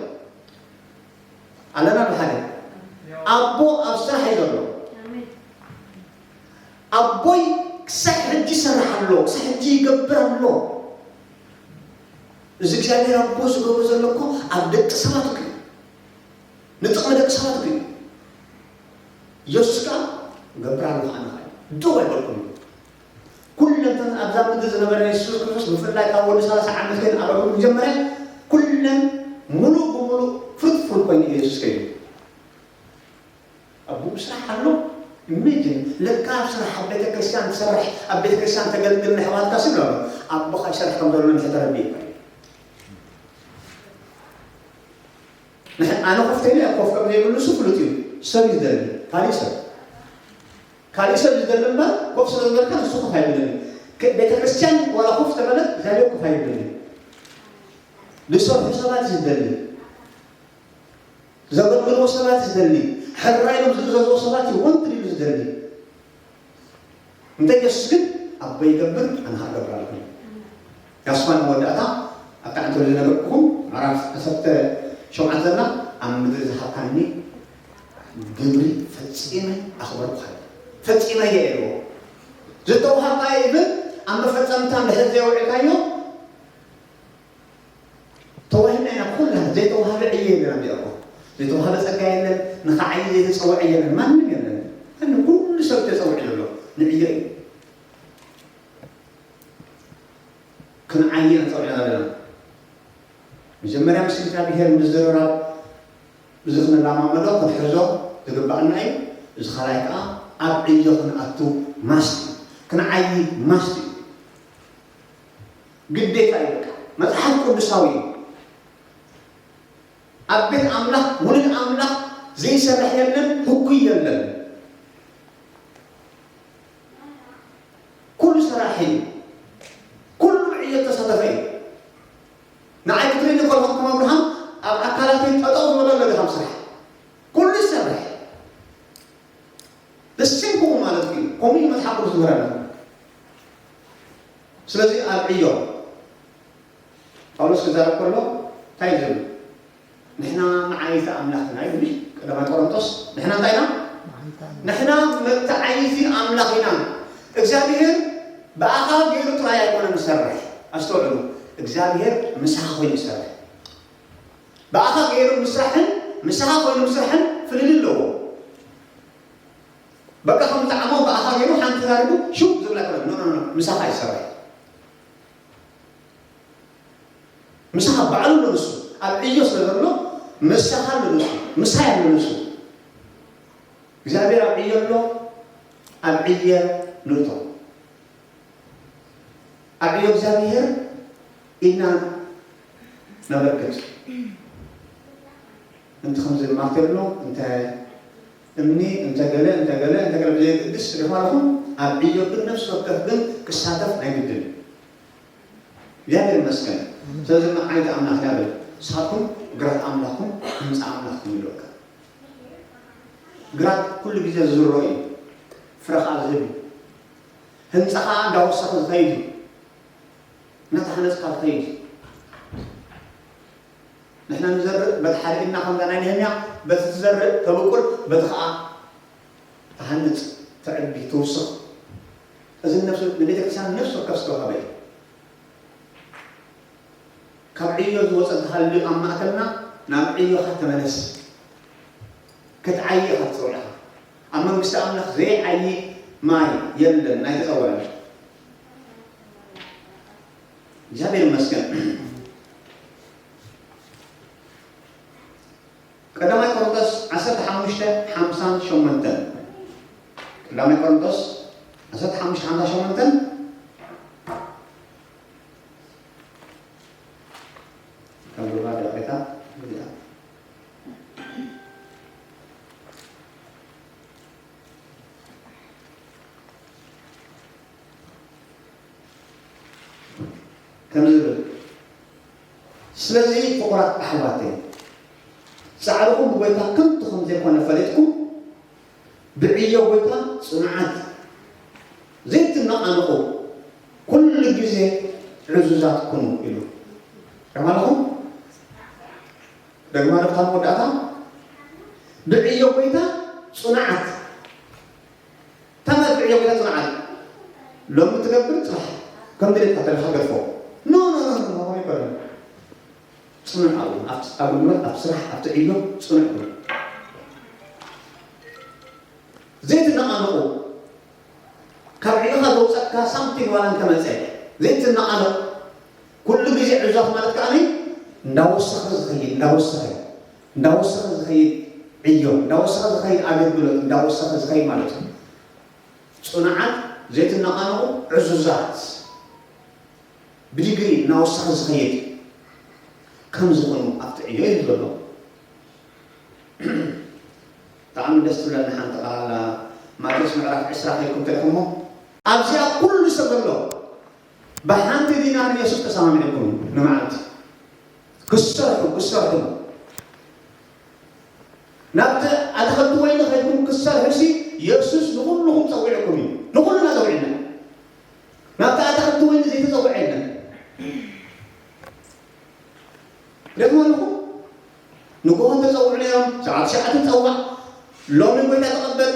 ኣለና ብሓደ። ኣቦ ኣብ ስራሕ እዩ ዘሎ። ኣቦይ ክሳዕ ሕጂ ይሰርሕ ኣሎ፣ ክሳዕ ሕጂ ይገብር ኣሎ። እዚ እግዚኣብሔር ኣቦ ዝገብሮ ዘሎ እኮ ኣብ ደቂ ሰባት እኮ እዩ። ንጥቕሚ ደቂ ሰባት እኮ እዩ። ኢየሱስ ከኣ እገብር ኣለኹ ኣነ ኸኣ እዩ። ደው ኣይበልኩን እዩ። ኩለን እተን ኣብዛ ምድሪ ዝነበረ የሱስ ክርስቶስ ብፍላይ ካብ ወዲ ሰላሳ ዓመት ግን ኣገልግሎት ጀመረ። ኩለን ሙሉእ ብሙሉእ ፍሩትፉል ኮይኑ ኢየሱስ ከይዱ። ኣቦኡ ስራሕ ኣሎ። ኢሜጂን ለካ ኣብ ስራሕ ኣብ ቤተ ክርስቲያን ትሰርሕ ኣብ ቤተ ክርስቲያን ተገልግል ንሕዋትካ ስብ ኣሎ። ኣቦኻ ይሰርሕ ከም ዘሎ ንሕተረቢ እዩ። ንሕ-፣ ኣነ ኮፍ ተይለ ኮፍ ከም ዘይብሉ እሱ ፍሉጥ እዩ። ሰብ እዩ ዝደሊ፣ ካሊእ ሰብ። ካሊእ ሰብ ዝደሊ እምበር ኮፍ ስለ ዝበልካ ንሱ ኮፍ ኣይብልን እዩ። ከ-፣ ቤተ ክርስቲያን ዋላ ኮፍ ተበለት እግዚኣብሔር ኮፍ ኣይብልን እዩ። ዝሰርሑ ሰባት እዩ ዝደሊ። ዘገልግልዎ ሰባት እዩ ዝደሊ። ሕራይ ኢሎም ዝእዘዝዎ ሰባት እዩ ወንት ኢሉ ዝደሊ። እንተ ኢየሱስ ግን ኣቦ ይገብር ኣነ ኸኣ እገብር ኣለኹ። ያስፋን መወዳእታ ኣብታ ዕንተሎ ዝነበርኩኹም ምዕራፍ ዓሰርተ ሸውዓተ ዘላ ኣብ ምድሪ ዝሃብካኒ ግብሪ ፈጺመ ኣኽበርኩኻ። ፈጺመ እየ ኢልዎ። ዝተዋሃብካዮ ኢቭን ኣብ መፈጸምታ እንድሕር ዘየውዕልካዮ፣ ተዋሂብና ኢና ኩልና። ዘይተዋሃበ ዕዮ የለን ኣብ እዚኣ እኮ። ዘይተዋሃበ ጸጋ የለን፣ ንኽዓዪ ዘይተጸውዐ የለን፣ ማንም የለን። ማንም፣ ኩሉ ሰብ ተጸዊዑ ዘሎ ንዕዮ እዩ። ክንዓዪ ኢና ተጸዊዕና ዘለና። መጀመርያ ምስ እግዚኣብሔር ምዝርራብ፣ እዚ ክንለማመዶ ክንሕዞ ዝግባኣና እዩ። እዚ ካልኣይ ከኣ ኣብ ዕዮ ክንኣቱ ማስት እዩ። ክንዓዪ ማስት እዩ። ግዴታ እዩ። በቃ መጽሓፍ ቅዱሳዊ እዩ። ኣብ ቤት ኣምላኽ ውሉድ ኣምላኽ ዘይሰርሕ የለን፣ ህጉይ የለን። ኩሉ ሰራሒ እዩ። ኩሉ ዕዮ ተሳተፈ እዩ። ንዓይ ክትርእኒ ከለኹም ከም ኣብርሃም ኣብ ኣካላተይ ጠጠው ዝበለ ኣሎ ድኻም ስራሕ። ኩሉ ይሰርሕ። ደሴም ከምኡ ማለት እዩ። ከምኡ እዩ መጽሓፍ ቅዱስ ዝምህረና። ስለዚ ኣብ ዕዮ ጳውሎስ ክዛረብ ከሎ እንታይ እዩ ዝብል? ንሕና መዓይቲ ኣምላኽ ኢና ይብል። ቀዳማይ ቆሮንቶስ፣ ንሕና እንታይ ኢና? መዓይቲ ኣምላኽ። ንሕና መተዓይቲ ኣምላኽ ኢና። እግዚኣብሔር ብኣኻ ገይሩ ጥራይ ኣይኮነን ዝሰርሕ። ኣስተውዕሉ፣ እግዚኣብሔር ምሳኻ ኮይኑ ይሰርሕ። ብኣኻ ገይሩ ምስራሕን ምሳኻ ኮይኑ ምስራሕን ፍልልይ ኣለዎ። በቃ ከም ዝጠዓሞ ብኣኻ ገይሩ ሓንቲ ተዛሪቡ ሽው ዝብል ኣይኮነን። ኖ፣ ኖ፣ ኖ፣ ምሳኻ ይሰርሕ። ምሳኻ ባዕሉ ኣሎ ንሱ። ኣብ ዕዮ ስለ ዘሎ ምሳኻ ኣሎ ንሱ። ምሳይ ኣሎ ንሱ። እግዚኣብሔር ኣብ ዕዮ ኣሎ፣ ኣብ ዕየ ንእቶ። ኣብ ዕዮ እግዚኣብሔር ኢልና ነበርክት። እንተ ከምዚ ማቴሎ፣ እንተ እምኒ፣ እንተ ገለ፣ እንተ ገለ፣ እንተ ገለ ብዘየገድስ፣ ርፋርኹም ኣብ ዕዮ ግን ነፍሲ ወከፍ ግን ክሳተፍ ናይ ግድን እዩ። እግዚኣብሔር ይመስገን። ስለዚ መዓይንቲ ኣምላኽ ኢና በል። ንስኻትኩም ግራት ኣምላኽኩም፣ ህንጻ ኣምላኽኩም ይብለካ። ግራት ኩሉ ግዜ ዝዝሮ እዩ። ፍረ ኸኣ ዝህብ እዩ። ህንጻ ኸኣ እንዳወሰኸ ዝኸይድ እዩ። እናተሃነጽካ ትኸይድ። ንሕና ንዘርእ በቲ ሓደ ኢድና ከምዛ ናይ ነህምያ፣ በቲ ትዘርእ ተብቁል፣ በቲ ኸኣ ትሃንጽ፣ ተዕቢ፣ ትውስኽ። እዚ ነፍሲ፣ ንቤተ ክርስቲያን ነፍሲ ወከፍ ዝተዋህበ እዩ። ካብ ዕዮ ዝወጸ እንተሃልዩ ኣብ ማእከልና፣ ናብ ዕዮኻ ተመለስ። ክትዓዪ ኢኻ ትጸውዕ ኢኻ። ኣብ መንግስቲ ኣምላኽ ዘይዓዪ ማይ የለን፣ ኣይተጸውዐን። እግዚኣብሔር ይመስገን። ቀዳማይ ቆሮንቶስ ዓሰርተ ሓሙሽተ ሓምሳን ሸሞንተን። ቀዳማይ ቆሮንቶስ ዓሰርተ ሓሙሽተ ሓምሳን ሸሞንተን። ከም ዱባ ደቂቃ እዚኣ። ከምዚ ዝብል፣ ስለዚ ፍቑራት ኣሕዋተይ፣ ጻዕርኹም ብጎይታ ከንቱ ከም ዘይኮነ ፈሊጥኩም፣ ብዕዮ ጎይታ ጽኑዓት፣ ዘይትነቓነቑ፣ ኩሉ ግዜ ዕዙዛት ኩኑ ኢሉ። ርማለኹም? ደግማ ዶ ካብ መወዳእታ? ብዕዮ ጎይታ ጽኑዓት። ተመርዕዮ ገለ ጽንዓት። ሎሚ ትገብር ጽባሕ ከም ድሌትካ ተለካ ገድፎ። ኖ፣ ኖ፣ ኖ፣ ኖ፣ ኖ፣ ኣይኮነን። ጽኑዕ ኣብኡ፣ ኣብ፣ ኣብ ንብረት፣ ኣብ ስራሕ፣ ኣብቲ ዕዮ ጽኑዕ ኩን። ዘይትነቓነቑ። ካብ ዕዮኻ ዘውጸካ ሳምቲንግ ዋላ እንተመጸ፣ ዘይትነቓነቕ። ኩሉ ግዜ ዕዙዛት ማለት ከኣ እንዳወሰኸ ዝኸይድ፣ እንዳወሰኸ፣ እንዳወሰኸ ዝኸይድ ዕዮ፣ እንዳወሰኸ ዝኸይድ ኣገልግሎት፣ እንዳወሰኸ ዝኸይድ ማለት እዩ። ጽኑዓት፣ ዘይትነቓነቑ፣ ዕዙዛት፣ ብዲግሪ እናወሰኸ ዝኸይድ ከም ዝኾኑ ኣብቲ ዕዮ እዩ ዘሎ። ብጣዕሚ ደስ ትብለኒ ሓንቲ ቃል ኣላ። ማቴዎስ ምዕራፍ ዕስራ ከይድኩም ተሪኹሞ፣ ኣብዚኣ ኩሉ ሰብ ዘሎ ብሓንቲ ዲናር የሱስ ተሰማሚዕኩም ንመዓልቲ ክሰርሑ፣ ክሰርሑ። ናብቲ ኣትኽልቲ ወይኒ ከይድኩም ክሰርሑ ሲ የሱስ ንኹልኹም ጸዊዕኩም እዩ። ንኹልና ጸዊዕና። ናብቲ ኣትኽልቲ ወይኒ ዘይተጸውዐ የለን። ደግሞ ኣለኹም። ንግሆ ተጸውዑ ነይሮም፣ ሰዓት ትሽዓተ ጸዋዕ፣ ሎሚ ጎይታ ተቐበል፣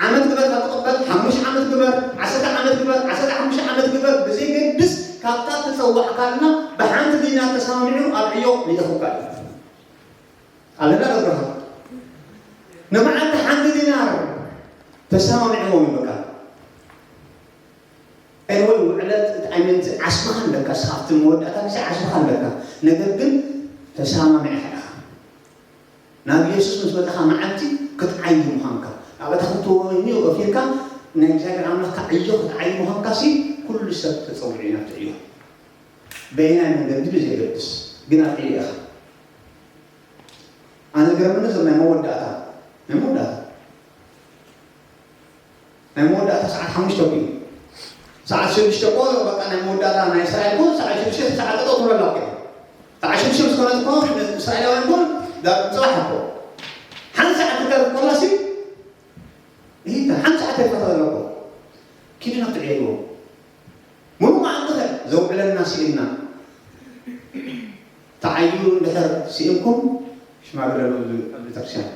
ዓመት ግበር፣ ካብ ትቐበል ሓሙሽተ ዓመት ግበር፣ ዓሰርተ ዓመት ግበር፣ ዓሰርተ ሓሙሽተ ዓመት ግበር፣ ብዘይገድስ ካብታ ተጸዋዕካልና ብሓንቲ ዲናር ተሰማሚዑ ኣብ ዕዮ ልኢኹካ እዩ። ኣለና ዶ ብርሃን? ንመዓልቲ ሓንቲ ዲናር ተሰማሚዕዎም እዩ በቃ። ኤንወይ ውዕለት ኣይመንት ዓስብኻ ኣለካ፣ ስኻብቲ መወዳእታ ግዜ ዓስብኻ ኣለካ። ነገር ግን ተሰማሚዕካ ኢኻ። ናብ ኢየሱስ ምስ መጻኻ መዓልቲ ክትዓይ ምዃንካ፣ ኣብ ኣታኽልቲ ወይኒ ወፊርካ ናይ እግዚኣብሔር ኣምላኽ ክዓዮ ክትዓይ ምዃንካ ሲ ኩሉ ሰብ ተጸዊዑ እዩ ናብቲ ዕዮ። በየናይ መንገዲ ብዘየገድስ ግን ኣብ ዕዮ ኢኻ። ኣነ ዝገርመኒ ዘሎ ናይ መወዳእታ፣ ናይ መወዳእታ፣ ናይ መወዳእታ ሰዓት ሓሙሽተ እኮ እዩ። ሰዓት ሽዱሽተ እኮ በቃ ናይ መወዳእታ ናይ እስራኤል እኮ ሰዓት ሽዱሽተ ሰዓት ጠጠው ትብለላ እኮ እያ። ሰዓት ሽዱሽተ ምስ ኮነት እኮ ንእስራኤላውያን እኮ ዳ-፣ ጽባሕ እኮ። ሓንቲ ሰዓት ትተርፍ ኮላ ሲ፣ ይህ ሓንቲ ሰዓት ተርፋ ተሎ እኮ። ኪዱ ናብቲ ዕዮ ግበሩ። ሙሉእ መዓልቲ ከ ዘውዕለና ስኢንና። ተዓይዩ እንድሕር ስኢንኩም ሽማግለ ዶ ኣብ ቤተክርስትያን።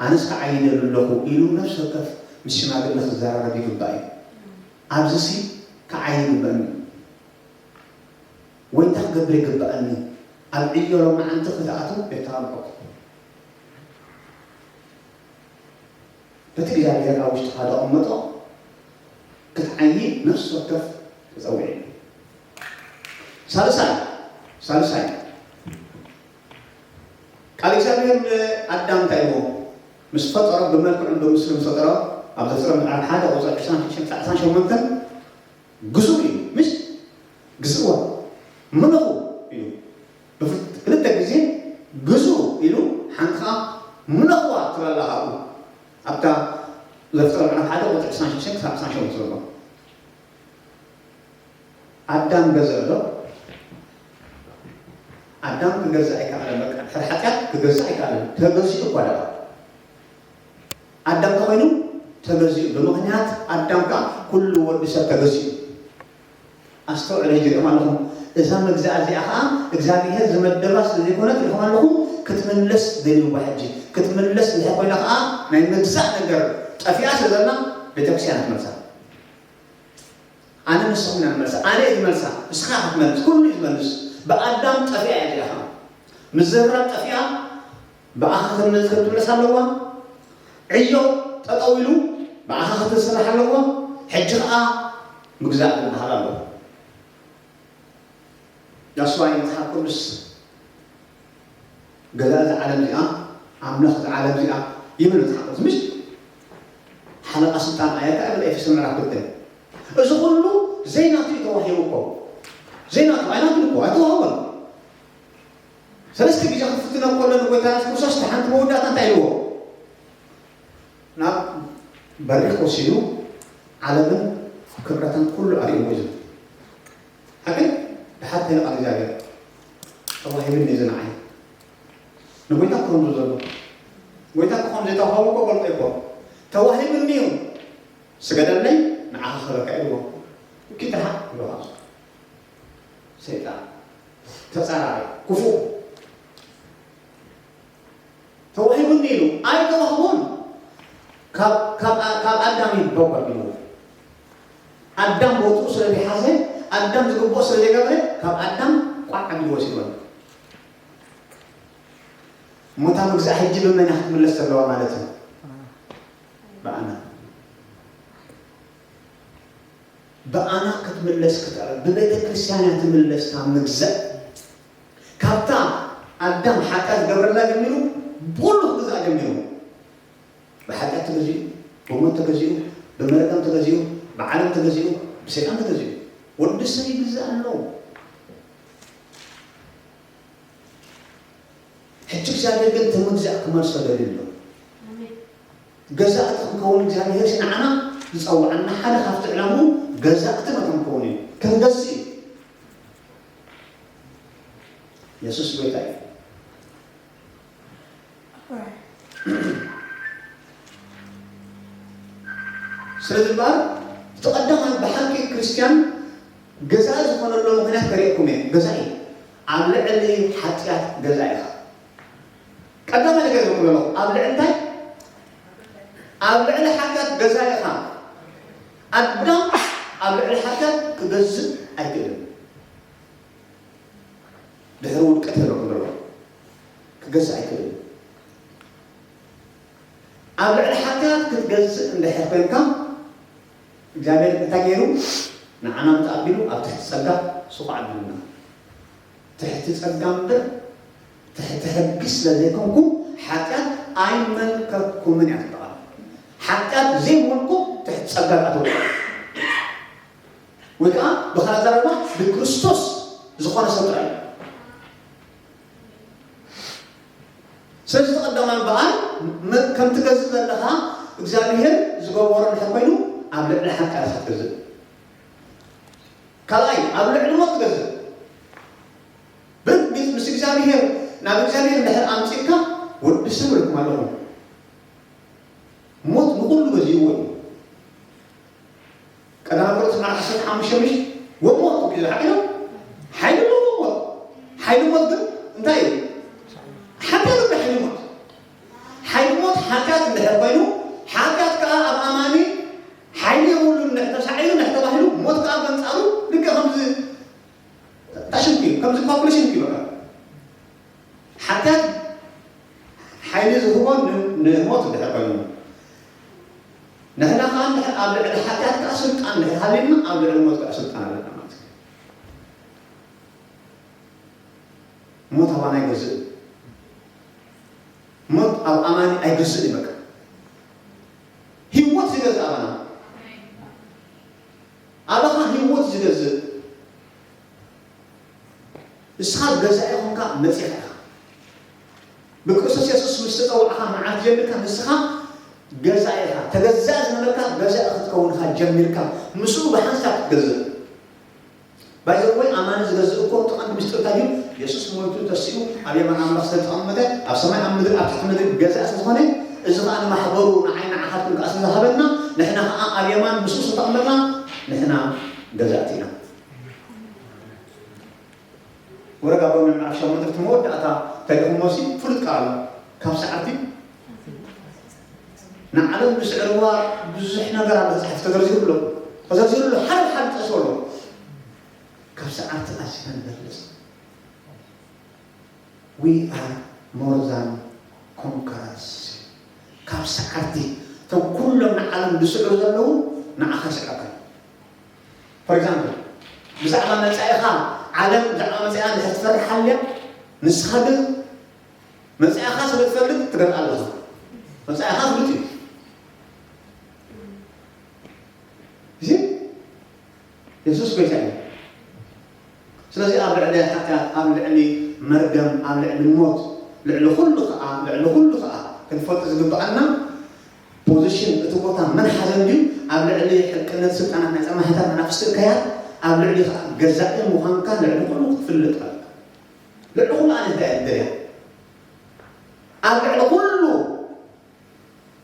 ኣነስ ክዓይ ይደሊ ኣለኹ ኢሉ ነፍሲ ወከፍ ምስ ሽማግለ ክዘራረብ ይግባእ እዩ። ኣብዚ ሲ ክዓይ ይግበእኒ እዩ። ወይ እንታይ ክገብር ይግበኣኒ? ኣብ ዕዮ ሎማዓንቲ ክትኣትዉ የተባብዐኩም። በቲ እግዚኣብሔር ኣብ ውሽጥኻ ዘቐመጦ ክትዓዪ ነፍሲ ወከፍ ተጸዊዑ እዩ። ሳልሳይ፣ ሳልሳይ፣ ቃል እግዚኣብሔር ንኣዳም እንታይ ኢልዎ? ምስ ፈጠሮ፣ ብመልክዑን ብምስሉን ፈጠሮ፣ ኣብ ዘፍጥረት ምዕራፍ ሓደ ቁጽሪ ዕስራን ሽዱሽተን ክሳዕ ዕስራን ሸሞንተን ግዙእ እዩ፣ ምሽ? ግዝእዋ፣ ምለኹ ኢሉ። ብፍ-፣ ክልተ ግዜ ግዙእ ኢሉ፣ ሓንቲ ኸዓ ምለኽዋ ትብል ኣላ ካብኡ። ኣብታ ዘፍጥረት ምዕራፍ ሓደ ቁጽሪ ዕስራን ሽዱሽተን ክሳብ ዕስራን ሸሞንተን ዘሎ። ኣዳም ገዝእ ኣሎ። ኣዳም ክገዝእ ኣይከኣለን። በቃ፣ ድሕሪ ሓጢኣት ክገዝእ ኣይከኣለን። ተገዚኡ እኳ ደኣ። ኣዳም ተኾይኑ ተገዚኡ። ብምኽንያት ኣዳም ከኣ ኩሉ ወዲ ሰብ ተገዚኡ። ኣስተውዕሉ፣ ሕጂ ርኢኹም ኣለኹም። እዛ መግዛእ እዚኣ ከኣ እግዚኣብሔር ዝመደባ ስለ ዘይኮነት፣ ርኢኹም ኣለኹም፣ ክትምለስ ደልይዋ። ሕጂ ክትምለስ እንድሕር ኮይና ከኣ፣ ናይ ምግዛእ ነገር ጠፊኣ ስለ ዘላ፣ ቤተክርስትያን ክትመልሳ። ኣነ ንስኹም ኢና ንመልሳ። ኣነ እየ ዝመልሳ። ንስኻ ክትመልስ። ኩሉ እዩ ዝመልስ። ብኣዳም ጠፊኣ እያ እዚኣ ኸዓ። ምዝርራብ ጠፊኣ፣ ብኣኻ ክትምለስ፣ ክትምለስ ኣለዋ። ዕዮ ጠጠው ኢሉ፣ ብኣኻ ክትስራሕ ኣለዋ። ሕጂ ኸዓ ምግዛእ ክበሃል ኣለዎ። That's why መጽሓፍ ቅዱስ ገዛ እዛ ዓለም እዚኣ፣ ኣምላኽ እዛ ዓለም እዚኣ ይብል መጽሓፍ ቅዱስ፣ ምሽ? ሓለቓ ስልጣን ኣየርካ ይብል ኤፌሶን ምዕራፍ ክልተ። እዚ ኩሉ ዘይናቱ እዩ ተዋሂቡ እኮ። ዘይናቱ፣ ኣይናቱን እኮ፣ ኣይተዋህቦን። ሰለስተ ግዜ ክፍትኖ ከሎ ንጎይታ የሱስ ክርስቶስ፣ እቲ ሓንቲ መወዳእታ እንታይ ኢልዎ? ናብ በሪኽ ወሲዱ ዓለምን ክብረታን ኩሉ ኣርእይዎ እዩ ዝብል። ሓቂ ድሓር እንታይ ቃል እግዚኣብሔር? ተዋሂብኒ እዚ ንዓይ። ንጎይታ እኮ ከምዚ ዘሎ። ጎይታ እኮ ከም ዘይተዋህቦ እኮ ፈልጦ እኮ። ተዋሂብኒ እዩ። ስገደለይ፣ ንዓኻ ክህበካ ኢልዎ። ኪድ ርሓቕ ኢልዎ። ሰይጣን። ተጻራሪ። ክፉእ። ተዋሂቡኒ ኢሉ ኣይተዋህቦን። ካብ፣ ካብ፣ ካብ ኣዳም እዩ ቦግ ኣቢልዎ። ኣዳም ቦትኡ ስለ ዘይሓዘ፣ ኣዳም ዝግብኦ ስለ ዘይገበረ፣ ካብ ኣዳም ቋዕ ኣቢሉ ወሲድዎ። እሞ እታ ምግዛእ ሕጂ ብመን እያ ክትምለስ ዘለዋ ማለት እዩ? ብኣና። ብኣና ክትምለስ ክትዕል፣ ብቤተ ክርስቲያን እያ ትምለስ እታ ምግዛእ። ካብታ ኣዳም ሓጢኣት ዝገበረላ ጀሚሩ፣ ብኹሉ ክግዛእ ጀሚሩ። ብሓጢኣት ተገዚኡ፣ ብሞት ተገዚኡ፣ ብመርገም ተገዚኡ፣ ብዓለም ተገዚኡ፣ ብሰይጣን ተገዚኡ። ወዲ ሰብ ይግዛእ ኣሎ። ሕጂ እግዚኣብሔር ግን እቲ ምግዛእ ክመልሶ ደልዩ ኣሎ። ኣሜን። ገዛእቲ ክንከውን እግዚኣብሔር ንዓና ዝጸውዓና ሓደ ካብቲ ዕላምኡ ገዛእቲ መታን ክንከውን እዩ። ክንገዝእ እዩ። የሱስ ጎይታ እዩ። ስለዚ እምበኣር እቲ ቀዳማይ ብሓቂ ክርስትያን ገዛኢ ዝኾነሉ ምኽንያት ከርእየኩም እየ። ገዛኢ ኣብ ልዕሊ ሓጢኣት ገዛኢ ኢኻ። ቀዳማይ ነገር ዝብሎ ኣለኹ፣ ኣብ ልዕሊ እንታይ? ኣብ ልዕሊ ሓጢኣት ገዛኢ ኢኻ። ኣዳም ኣብ ልዕሊ ሓጢኣት ክገዝእ ኣይክእልን። ድሕሪ ውድቀት የረኩም ዘሎ ክገዝእ ኣይክእልን። ኣብ ልዕሊ ሓጢኣት ክትገዝእ እንድሕር ኮንካ እግዚኣብሔር እንታይ ገይሩ ንዓና ምተኣቢሉ ኣብ ትሕቲ ጸጋ ስኹዕ ኣቢሉና። ትሕቲ ጸጋ እምበር ትሕቲ ሕጊ ስለ ዘይኮንኩ ሓጢኣት ኣይመልከትኩምን እያ ትበሃል። ሓጢኣት ዘይመልኩ ትሕቲ ጸጋ ኣተው ወይ ከዓ ብኻልእ ኣዘራርባ ብክርስቶስ ዝኾነ ሰብ ጥራይ እዩ። ስለዚ እቲ ቀዳማይ እምበኣር ም- ከምቲ ገዝእ ዘለኻ እግዚኣብሔር ዝገበሮ እንድሕር ኮይኑ ኣብ ልዕሊ ሓጢኣት ኢኻ ትገዝእ። ካልኣይ ኣብ ልዕሊ ሞት ትገዝእ። ብርግጽ ምስ እግዚኣብሔር ናብ እግዚኣብሔር እንድሕር ኣምጺእካ ወዲ ሰብ ኢልኩም ኣለኹ ሞት ንኹሉ ገዚእዎ እዩ። ቀዳማይ ቆሮንቶስ ምዕራፍ ዓሰርተ ሓሙሽተ ምሽ ወሞት እዩ ዝሓይሉ ሓይሊ ኣለዎ ሞት። ሓይሊ ሞት ግን እንታይ እዩ? ሓጢኣት እኮ ሓይሊ ሞት። ሓይሊ ሞት ሓጢኣት እንድሕር ኮይኑ ሓጢኣት ከዓ ኣብ ኣማኒ ሓይሊ የብሉን እንድሕር ተሳዒሩ እንድሕር ተባሂሉ ሞት ከዓ በንጻሩ ልክዕ ከምዚ ታሽንኩ እዩ ከምዚ ኳልኩሌሽን እዩ በቃ ሓጢኣት ሓይሊ ዝህቦ ን- ንሞት እንድሕር ኮይኑ ንሕና ከዓ እንድሕር ኣብ ልዕሊ ሓጢኣት ከዓ ስልጣን እንድሕር ሃልዩና ኣብ ልዕሊ ሞት ከዓ ስልጣን ኣለና ማለት እዩ። ሞት ኣባና ኣይገዝእ ሞት ኣብ ኣማኒ ኣይገዝእ እዩ በቃ ህይወት ዝገዝእ ኣባና ኣባኻ ህይወት ዝገዝእ ንስኻ ገዛኢ ኾንካ መፂኻ ኢኻ ብክርስቶስ የሱስ ምስ ተፀዋዕኻ መዓልቲ ጀሚርካ ንስኻ ገዛኢ ኢኻ ተገዛኢ ዝነበርካ ገዛኢ ክትከውን ኢኻ ጀሚርካ ምስኡ ብሓንሳብ ክትገዝእ ባይዘወይ ኣማኒ ዝገዝእ እኮ እቲ ቀንዲ ምስጢር እንታይ እዩ የሱስ ሞይቱ ተሲኡ ኣብ የማን ኣምላኽ ስለተቐመጠ ኣብ ሰማይ ኣብ ምድሪ ኣብ ትሕቲ ምድሪ ገዛኢ ስለዝኾነ እዚ ኸዓ ንማሕበሩ ንዓይ ንዓኻትኩም ከዓ ስለዝሃበና ንሕና ኸዓ ኣብ የማን ምስኡ ስለተቐመጥና ንሕና ገዛእቲ ኢና ወረድ ኣቦ ምዕራፍ ሸሞንተ እቲ መወዳእታ ተልእኹሞሲ ፍሉጥ ቃል ኣሎ ካብ ሰዓርቲ ንዓለም ዝስዕርዋ ብዙሕ ነገር ኣሎ ተፃሒፉ ተዘርዚሩ ኣሎ ተዘርዚሩ ኣሎ ሓደ ሓደ ጠቅሶ ኣሎ ካብ ሰዓርቲ ኣዚና ንበልፅ we are more than conquerors ካብ ሰዓርቲ እቶም ኩሎም ንዓለም ዝስዕሩ ዘለዉ ንዓኻ ይስዕረካ for example ብዛዕባ መፃኢኻ ዓለም ብዛዕባ መፃኢኻ እንድሕር ትፈርሕ ሃልያ ንስኻ ግን መፃኢኻ ስለ ትፈልጥ ትገዝኣ ኣለኻ መፃኢኻ ፍሉጥ እዩ እዚ የሱስ ጎይታ እዩ ስለዚ ኣብ ልዕሊ ሓጢኣት ኣብ ልዕሊ መርገም ኣብ ልዕሊ ሞት ልዕሊ ኩሉ ከዓ ልዕሊ ኩሉ ከዓ ክንፈልጥ ዝግብኣና ፖዚሽን እቲ ቦታ መን ሓዘን ድዩ ኣብ ልዕሊ ሕልቅነት ስልጣናት ናይ ፀማሕታት መናፍስቲ እከያት ኣብ ልዕሊ ከዓ ገዛኢ ምዃንካ ልዕሊ ኩሉ ክትፍልጥ ኣለካ ልዕሊ ኩሉ ኣነ እንታይ እየ ደልያ ኣብ ልዕሊ ኩሉ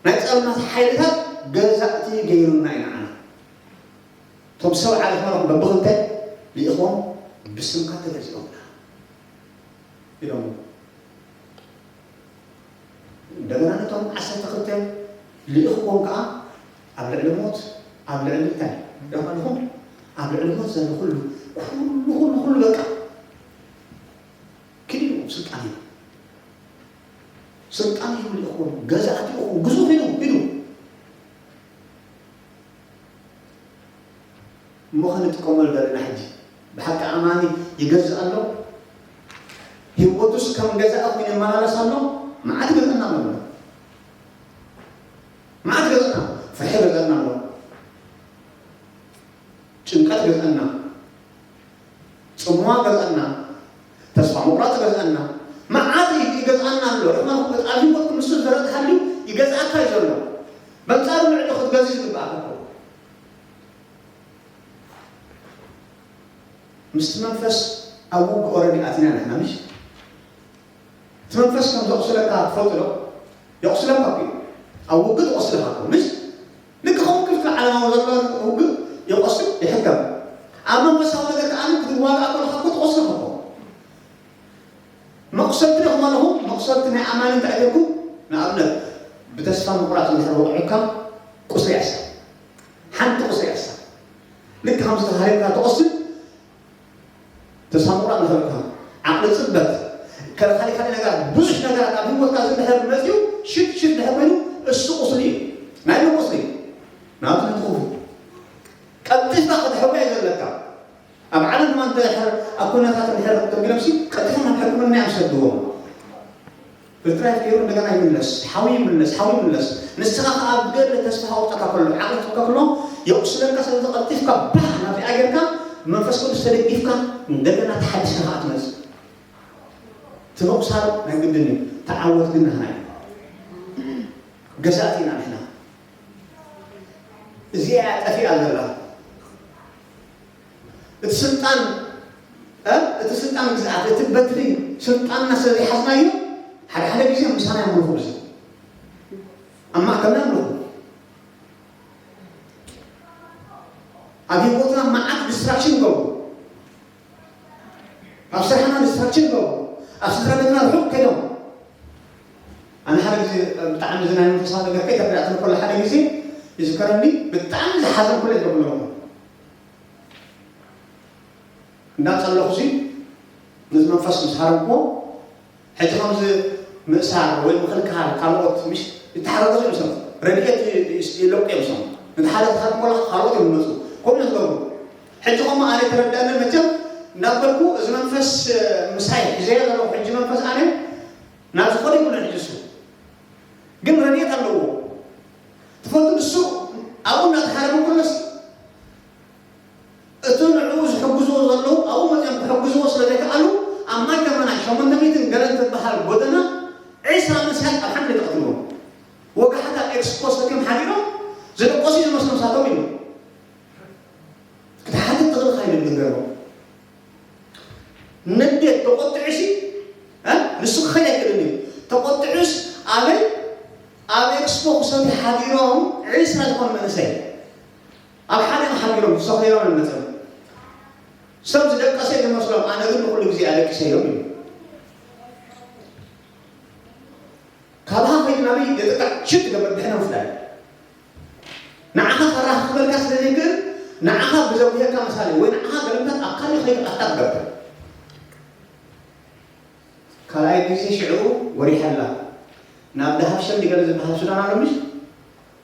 ናይ ፀልማት ሓይልታት ገዛእቲ ገይሩና እዩ ንዓና እቶም ሰብ ዓለትና በብክልተ ልኢኽዎም ብስምካ ተገዚኦምና ኢሎም እንደገና ነቶም ዓሰርተ ክልተ ልኢኽዎም ከዓ ኣብ ልዕሊ ሞት ኣብ ልዕሊ እንታይ ዶ ኣለኹም ኣብ ልዕሊ ሞት ዘሎ ኩሉ ኩሉ ኩሉ ኩሉ በቃ ክድኡ ስልጣን እዩ ስልጣን እዩ ልኢኽዎም ገዛእቲ ኢኹም ግዙፍ ኢሉ ሂዱ እሞ ከንጥቀመሉ ዘለና ሕጂ ብሓቂ ኣማኒ ይገዝእ ኣሎ ህይወቱስ ከም ገዛኢ ኮይኑ ይመላለስ ኣሎ መዓት ገዝእና ኣሎ መዓት ገዝእና ፍርሒ ገዝእና ኣሎ ጭንቀት ገዝእና ፅምዋ ገዝእና ተስፋ ምቁራፅ ገዝእና መዓት ይገዝኣና ኣሎ ርሕና ኣብ ህይወትኩም ንሱ ዝረድሃሉ ይገዝኣካ እዩ ዘሎ በንፃሩ ንዕዱ ክትገዝ ዝግብኣካ ምስቲ መንፈስ ኣብ ውግእ ኦረዲ ኣቲና ንሕና ምሽ እቲ መንፈስ ከም ዘቑስለካ ትፈልጡ ዶ? የቑስለካ እኮ ኣብ ውግእ ትቆስለካ እኮ ምሽ ልክ ከምኡ ክፍቲ ዓለማዊ ዘሎ ውግእ የቆስል ይሕከም ኣብ መንፈሳዊ ነገር ከዓ ክትዋጋእ ከለካ እኮ ትቆስለካ እኮ መቑሰልቲ ኢኹም ኣለኹም መቑሰልቲ ናይ ኣማኒ እንታይ ኢልኩም ንኣብነት ብተስፋ ምቑራጽ እንድሕር ወቒዑካ፣ ቁስሊ እያ እሳ። ሓንቲ ቁስሊ እያ እሳ። ልክ ከምዚ ተሃሪምካ ትቆስል፣ ተስፋ ምቑራጽ እንድሕር ወቒዑካ፣ ዓቕሊ ጽበት፣ ካልእ ካልእ ካልእ ነገራት፣ ብዙሕ ነገራት ኣብ ህይወትካ እዚ እንድሕር መጺኡ፣ ሽት ሽት እንድሕር ኮይኑ፣ እሱ ቁስሊ እዩ። ናይ መን ቁስሊ? ናብቲ ትኹፉ። ቀልጢፍካ ክትሕወ እዩ ዘለካ። ኣብ ዓለም ድማ እንድሕር ኣብ ኩነታት እንድሕር ተቢሎምሲ ቀልጢፎም ናብ ሕክምና እዮም ዝሰድዎም። ብጥራይ ገይሩ እንደገና ይምለስ፣ ሓዊ ይምለስ፣ ሓዊ ይምለስ። ንስኻ ከኣ ብገለ ተስፋ ከውጣካ ከሎ፣ ዓቕሊ ክህበካ ከሎ፣ የቑስለካ። ስለዚ ቀልጢፍካ ባህ ናብዚኣ ጌርካ፣ መንፈስ ቅዱስ ተደጊፍካ፣ እንደገና ተሓዲስካ ከኣ ትመጽእ። እቲ ምቑሳል ናይ ግድን እዩ። ተዓወት ግን ናህና እዩ። ገዛእቲ ኢና ንሕና። እዚኣ እያ ጠፊኣ ዘላ። እቲ ስልጣን፣ እ? እቲ ስልጣን ግዝኣት፣ እቲ በትሪ ስልጣንና ስለ ዘይሓዝናዮ፣ ሓደ ሓደ ግዜ ምሳና የምልኹ ብዙ። ኣብ ማእከልና የምልኹ። ኣብ ህይወትና መዓት ዲስትራክሽን ይገብሩ። ኣብ ስራሕና ዲስትራክሽን ይገብሩ። ኣብ ስድራ ቤትና ርሑቕ ከይዶም። ኣነ ሓደ ግዜ ብጣዕሚ እዚ ናይ መንፈሳዊ ነገር ከይተረዳእትኒ ከሎ ሓደ ግዜ ይዝከረኒ፣ ብጣዕሚ ዝሓዘንኩሉ እየ ዝገብር ነበርኩ። እንዳጸለኹ ሲ ነዚ መንፈስ ምስ ሃረምክዎ፣ ሕጂ ከምዚ ምእሳር ወይ ምኽልካል ካልኦት ምሽ ይተሓጋገዙ እዮም። ሰብ ረድኤት ይ-፣ ይ-፣ ይለቁ እዮም። ሰብ ነቲ ሓደ ክሃርም ከሎ ካልኦት እዮም ዝመፁ። ከምኡ እዮም ዝገብሩ። ሕጂ ከምኡ ኣነ ተረዳእኒ መቸም እንዳበልኩ እዚ መንፈስ ምሳይ ሒዘዮ ዘለኹ ሕጂ መንፈስ ኣነ ናብ ዝኾነ ይብሉን ሕጂ እሱ ግን ረድኤት ኣለዎ። ትፈልጡ ንሱ ኣብኡ እናተሃረመ ከሎስ እቲ ንዕኡ ዝሕግዝዎ ዘለዉ ኣብኡ መፅኦም ክሕግዝዎ ስለ ዘይከኣሉ ኣብ ማይ ተመናይ ሸሞንተ ሚእትን ገለን ትበሃል ጎደና ዒስራ መስትያት ኣብ ሓንቲ ተቐትልዎም። ወጋሕታ ኤክስፖ ሰትዮም ሓዲሮም ዝደቀሱ ዝመስሎም ሳቶም ኢሉ ክትሓትት ትኽእል ካ ኢሉ ዝገርቦም። ንዴት ተቆጢዑ ሲ እ? ንሱ ክኸይድ ኣይክእልን እዩ። ተቆጢዑስ ኣበይ ኣብ ኤክስፖ ክሰትዩ ሓዲሮም ዒስራ ዝኾኑ መንእሰይ ኣብ ሓደ ሓዲሮም ዝሰኸይሮም መፅኦም ሰብ ዝደቀሰ ዝመስሎም ኣነ ግን ንኩሉ ግዜ ኣለቂሰ እዮም እዩ። ካብሃ ከይዱ ናበይ የጥቃዕ ሽት ገበር ድሕነ ምፍላይ ንዓኻ ፈራህ ክበልካ ስለ ዘይክእል ንዓኻ ብዘጉሄካ ምሳሌ ወይ ንዓኻ ገለምታት ኣብ ካልእ ከይዱ ኣታ ትገብር። ካልኣይ ግዜ ሽዑ ወሪሐላ ናብ ደሃብ ሸም ገለ ዝበሃል ሱዳን ኣሎ ምሽ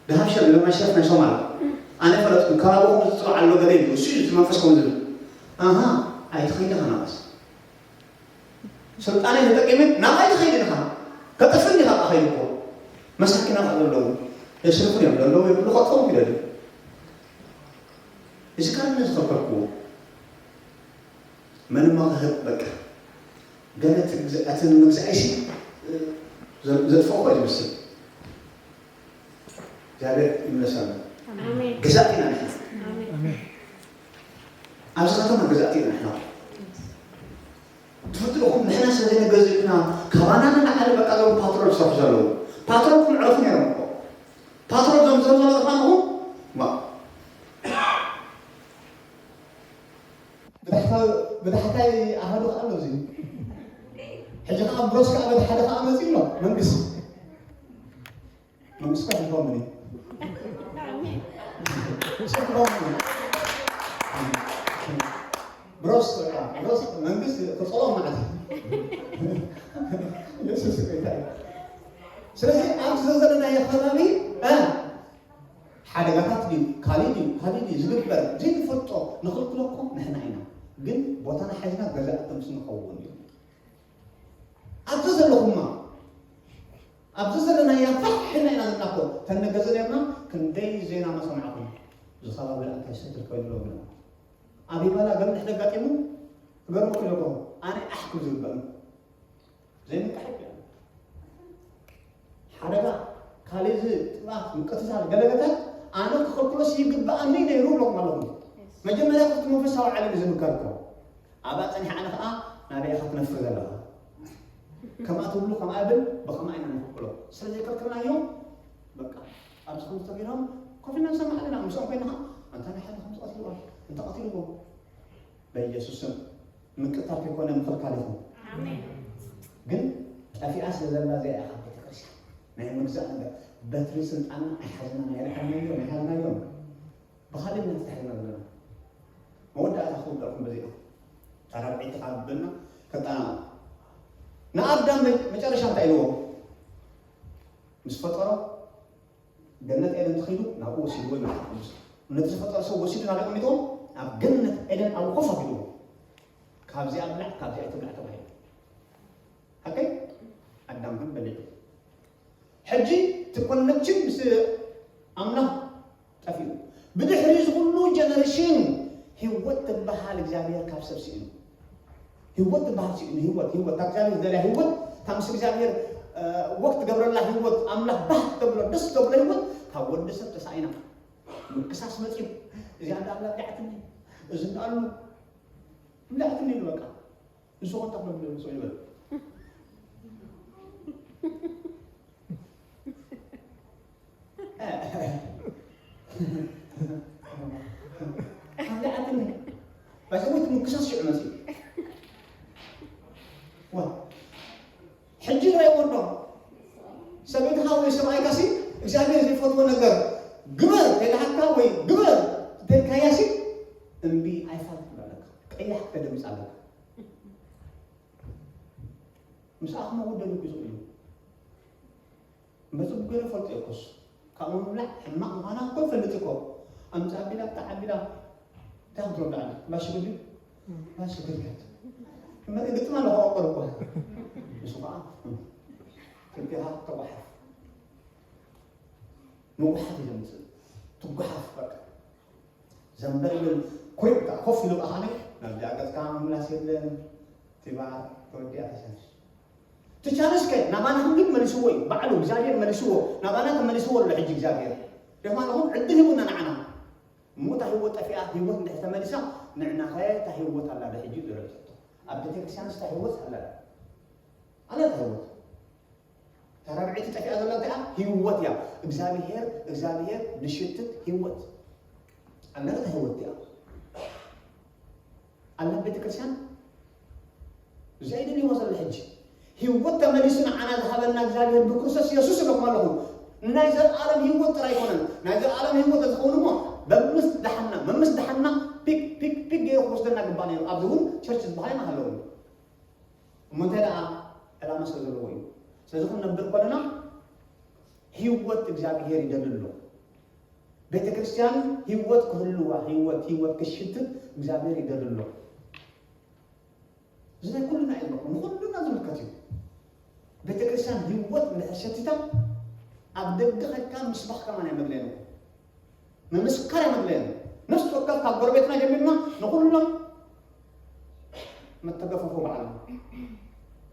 ደሃብ ሸም ለማሸፍ ናይ ሶማል ኣነ ፈለጥኩም ከባቢኹም ዝፅዋዕ ኣሎ ገለ እዩ እሱ እዩ እቲ መንፈስ ከም ዝብል ኣሃ ኣይትኸይደ ከናባስ ስልጣነይ ተጠቂመ ናባይ ትኸይድ ኢኻ ከጠፍን ኢኻ ከኸይድ እኮ መሳኪና ካ ዘለዉ የስርፉ እዮም ዘለዉ የብሉ ከጠሙ ይደሉ እዚ ካልነ ዝኸበርክዎ መን እሞ ክህብ በቃ ገለ እቲ ምግዛእሲ ዘጥፍኦ እኮ ዝመስል እግዚኣብሔር ይምለሰና ገዛእት ኢና ንሕና ኣብዚ ከተማ ገዛእት ኢና ንሕና ትፈልጡ ዲኹም ንሕና ስለ ዘይንገዝእ ኢና ካባና ንላዕሊ በቃ ዞም ፓትሮል ዝሰርሑ ዘለዉ ፓትሮል ክምዕረፉ ነይሮም እኮ ፓትሮል ዞም ዝሰርሑ ዘለዉ ማ ብታሕታይ ኣሃዱ ከዓ ኣሎ እዚ ሕጂ ከዓ ብሮስ ከዓ በቲ ሓደ ከዓ መፂ ኣሎ መንግስቲ መንግስቲ ከዓ ሕልፎም እዩ ብሮስ በቃ ብሮስ መንግስቲ ክፀሎም ማለት የሱስ ጌታ እዩ ስለዚህ ኣብዚ ዘለናዮ ከባቢ ሓደጋታት ድዩ ካሊእ ድዩ ካሊእ ድዩ ዝግበር ዘይንፈልጦ ንኽልክሎ እኮ ንሕና ኢና ግን ቦታና ሓዝና ገዛእቶም ንኸውን እዩ ኣብዚ ዘለኹማ ኣብዚ ዘለናያ ፋሕ ሕና ኢና ዘለና እኮ ተነገዘ ደማ ክንደይ ዜና መሰማዕኹም ዝኸባቢ እንታይ ሰትል ኮይኑ ሎ ኣብ ይባላ ገምድሕ ተጋጢሙ ክገርመኩም ኢለኩም ኣነ ኣሕክም ዝግበእም ዘይምንቃሕ ይግበእም ሓደጋ ካልእ እዚ ጥባት ምቅትታል ገለገታት ኣነ ክኸልክሎስ ይግበኣኒ ነይሩ ብለኩም ኣለኹም መጀመርያ ክፍቲ መንፈሳዊ ዓለም እዩ ዝምከር እኮ ኣብኣ ጸኒሓ ኣነ ኸኣ ናበይ ኢኻ ትነፍር ዘለኻ ከምኣ ትብሉ ከምኣ ብል ብኸምኣ ኢና ንኽክሎ ስለ ዘይከልክልናዮ በቃ ኣብዚ ከም ዝተገይሮም ኮፍ ኢና ንሰማዕ ኣለና ምስኦም ኮይና ኸዓ ኣንታ ናይ ሓደ ከም ዝቐትልዋ እንተ ቀቲልዎ በኢየሱስ ስም ምቅታል ከይኮነ ምኽልካል ይኹን ግን ጠፊኣ ስለ ዘላ እዚኣ ኢኻ ቤተክርስትያን ናይ ምግዛእ ነገር በትሪ ስልጣን ኣይሓዝናን ኣይረኸብናዮን ኣይሃብናዮን። ብኻልእ ኢና ተታሒዝና ዘለና። መወዳእታ ክውዳእኩም በዚኣ። እታ ራብዐይቲ ካብ በልና ከጣና ንኣዳም መ- መጨረሻ እንታይ ኢልዎ? ምስ ፈጠሮ ገነት ኤደን ተኸይዱ ናብኡ ወሲድዎ ይብል ቅዱስ። ነቲ ዝፈጠረ ሰብ ወሲዱ ናብ ኣቐሚጥዎ ኣብ ገነት ኤደን ኣብ ኮፍ ኣቢልዎ። ካብዚኣ ብላዕ ካብዚኣ ኣይትብላዕ ተባሂሉ። ሓቀይ ኣዳም ግን በሊዑ። ሕጂ እቲ ኮኔክሽን ምስ ኣምላኽ ጠፊኡ። ብድሕሪ እዚ ኩሉ ጀነሬሽን ህይወት ትበሃል እግዚኣብሔር ካብ ሰብ ስኢኑ። ህይወት ትበሃል ስኢኑ። ህይወት ህይወት ካብ እግዚኣብሔር ዝደልያ ህይወት ካብ ምስ እግዚኣብሔር ወቅት ትገብረላ ህይወት ኣምላኽ ባህ ተብሎ ደስ ተብሎ ህይወት ካብ ወዲ ሰብ ተሳኢና። ምክሳስ መፅዩ። እዚኣ እንዳ ኣምላኽ ዳዕትኒ እዚ እንዳኣሉ ዳዕትኒ በቃ ንሱ ኮንታ ክነብሎ ሰው ይበል። ኣላዕትኒ ባይሰዊት ምክሳስ ሽዑ መፅዩ። ዋ ሕጂ ራይ ወዶ ሰበይትኻ ወይ ሰብኣይካ ሲ እግዚኣብሔር ዘይፈትዎ ነገር ግበር ተልሃካ ወይ ግበር ተልካያ ሲ እምቢ ኣይፋል ትብላለካ። ቀያሕ ከተደምፅ ኣለካ። ምስ ኣኽመ ወደዱ ክዝኡ እዩ። መጽብ ገለ ፈልጦ እኮ እሱ ካብ ምብላዕ ሕማቕ ምዃና እኮ ይፈልጥ እኮ። ኣምጻ ኣቢላ ብታ ዓቢላ እንታይ ክትረዳ ኣለ ባሽ ግዲ ባሽ ግድገት መሪ ግጥም ኣለ ቆቆር እኮ። ንሱ ከዓ ክልቴኻ ተጓሓፍ ምጉሓፍ እዩ ዘምጽእ። ትጓሓፍ በቃ ዘንበልብል ኮይንካ ኮፍ ኢሉ ብኣኻኒ ናብዚኣ ገጽካ ምምላስ የለን። ቲባ ተወዲኣ ተሰንሽ ትቻለስከ ናባና ክንግድ መልስዎ እዩ ባዕሉ እግዚኣብሔር መልስዎ። ናባና ተመልስዎ ኣሎ ሕጂ እግዚኣብሔር ደማለኹም ዕድል ሂቡና ንዓና። እሞ እታ ህይወት ጠፊኣ ህይወት እንድሕር ተመሊሳ ንዕናኸ እታ ህይወት ኣላ ዶ ሕጂ ዝረብቶ ኣብ ቤተክርስትያን ስታ ህይወት ኣላ ኣላ እታ ህይወት ተራብዒቲ ጠፊኣ ዘላ እንታይ እያ? ህይወት እያ። እግዚኣብሔር እግዚኣብሔር ዝሽትት ህይወት ኣለና። ህይወት እያ ኣላ ቤተክርስትያን። እዚ ኣይደልዎ ዘሎ ሕጂ ህይወት ተመሊሱ ንዓና ዝሃበና እግዚኣብሔር ብክርስቶስ የሱስ እለኩም ኣለኹ። ናይ ዘለኣለም ህይወት ጥራይ ኣይኮነን። ናይ ዘለኣለም ህይወት ዝኸውን እሞ መምስ ደሓና መምስ ደሓና ፒክ ፒክ ፒክ ገይሩ ክወስደና ግባእ ነይሩ። ኣብዚ እውን ቸርች ዝበሃል ኢና ሃለዉ እሞ እንታይ ደኣ ዕላማ ስለ ዘለዎ እዩ። ስለዚ ክንነብር ከለና ህይወት እግዚኣብሔር ይደሊ ኣሎ። ቤተ ክርስቲያን ህይወት ክህልዋ ህይወት ህይወት ክሽትት እግዚኣብሔር ይደሊ ኣሎ። እዚ ናይ ኩልና እዩ ንኩልና ዝምልከት እዩ። ቤተ ክርስቲያን ህይወት እንድሕር ሸቲታ ኣብ ደገ ከድካ ምስባኽ ከማን እያ መድለየና። ምምስካር እያ መድለየና። ነፍሲ ወከፍ ካብ ጎረቤትና ጀሚርና ንኩሎም መተገፈፉ በዓል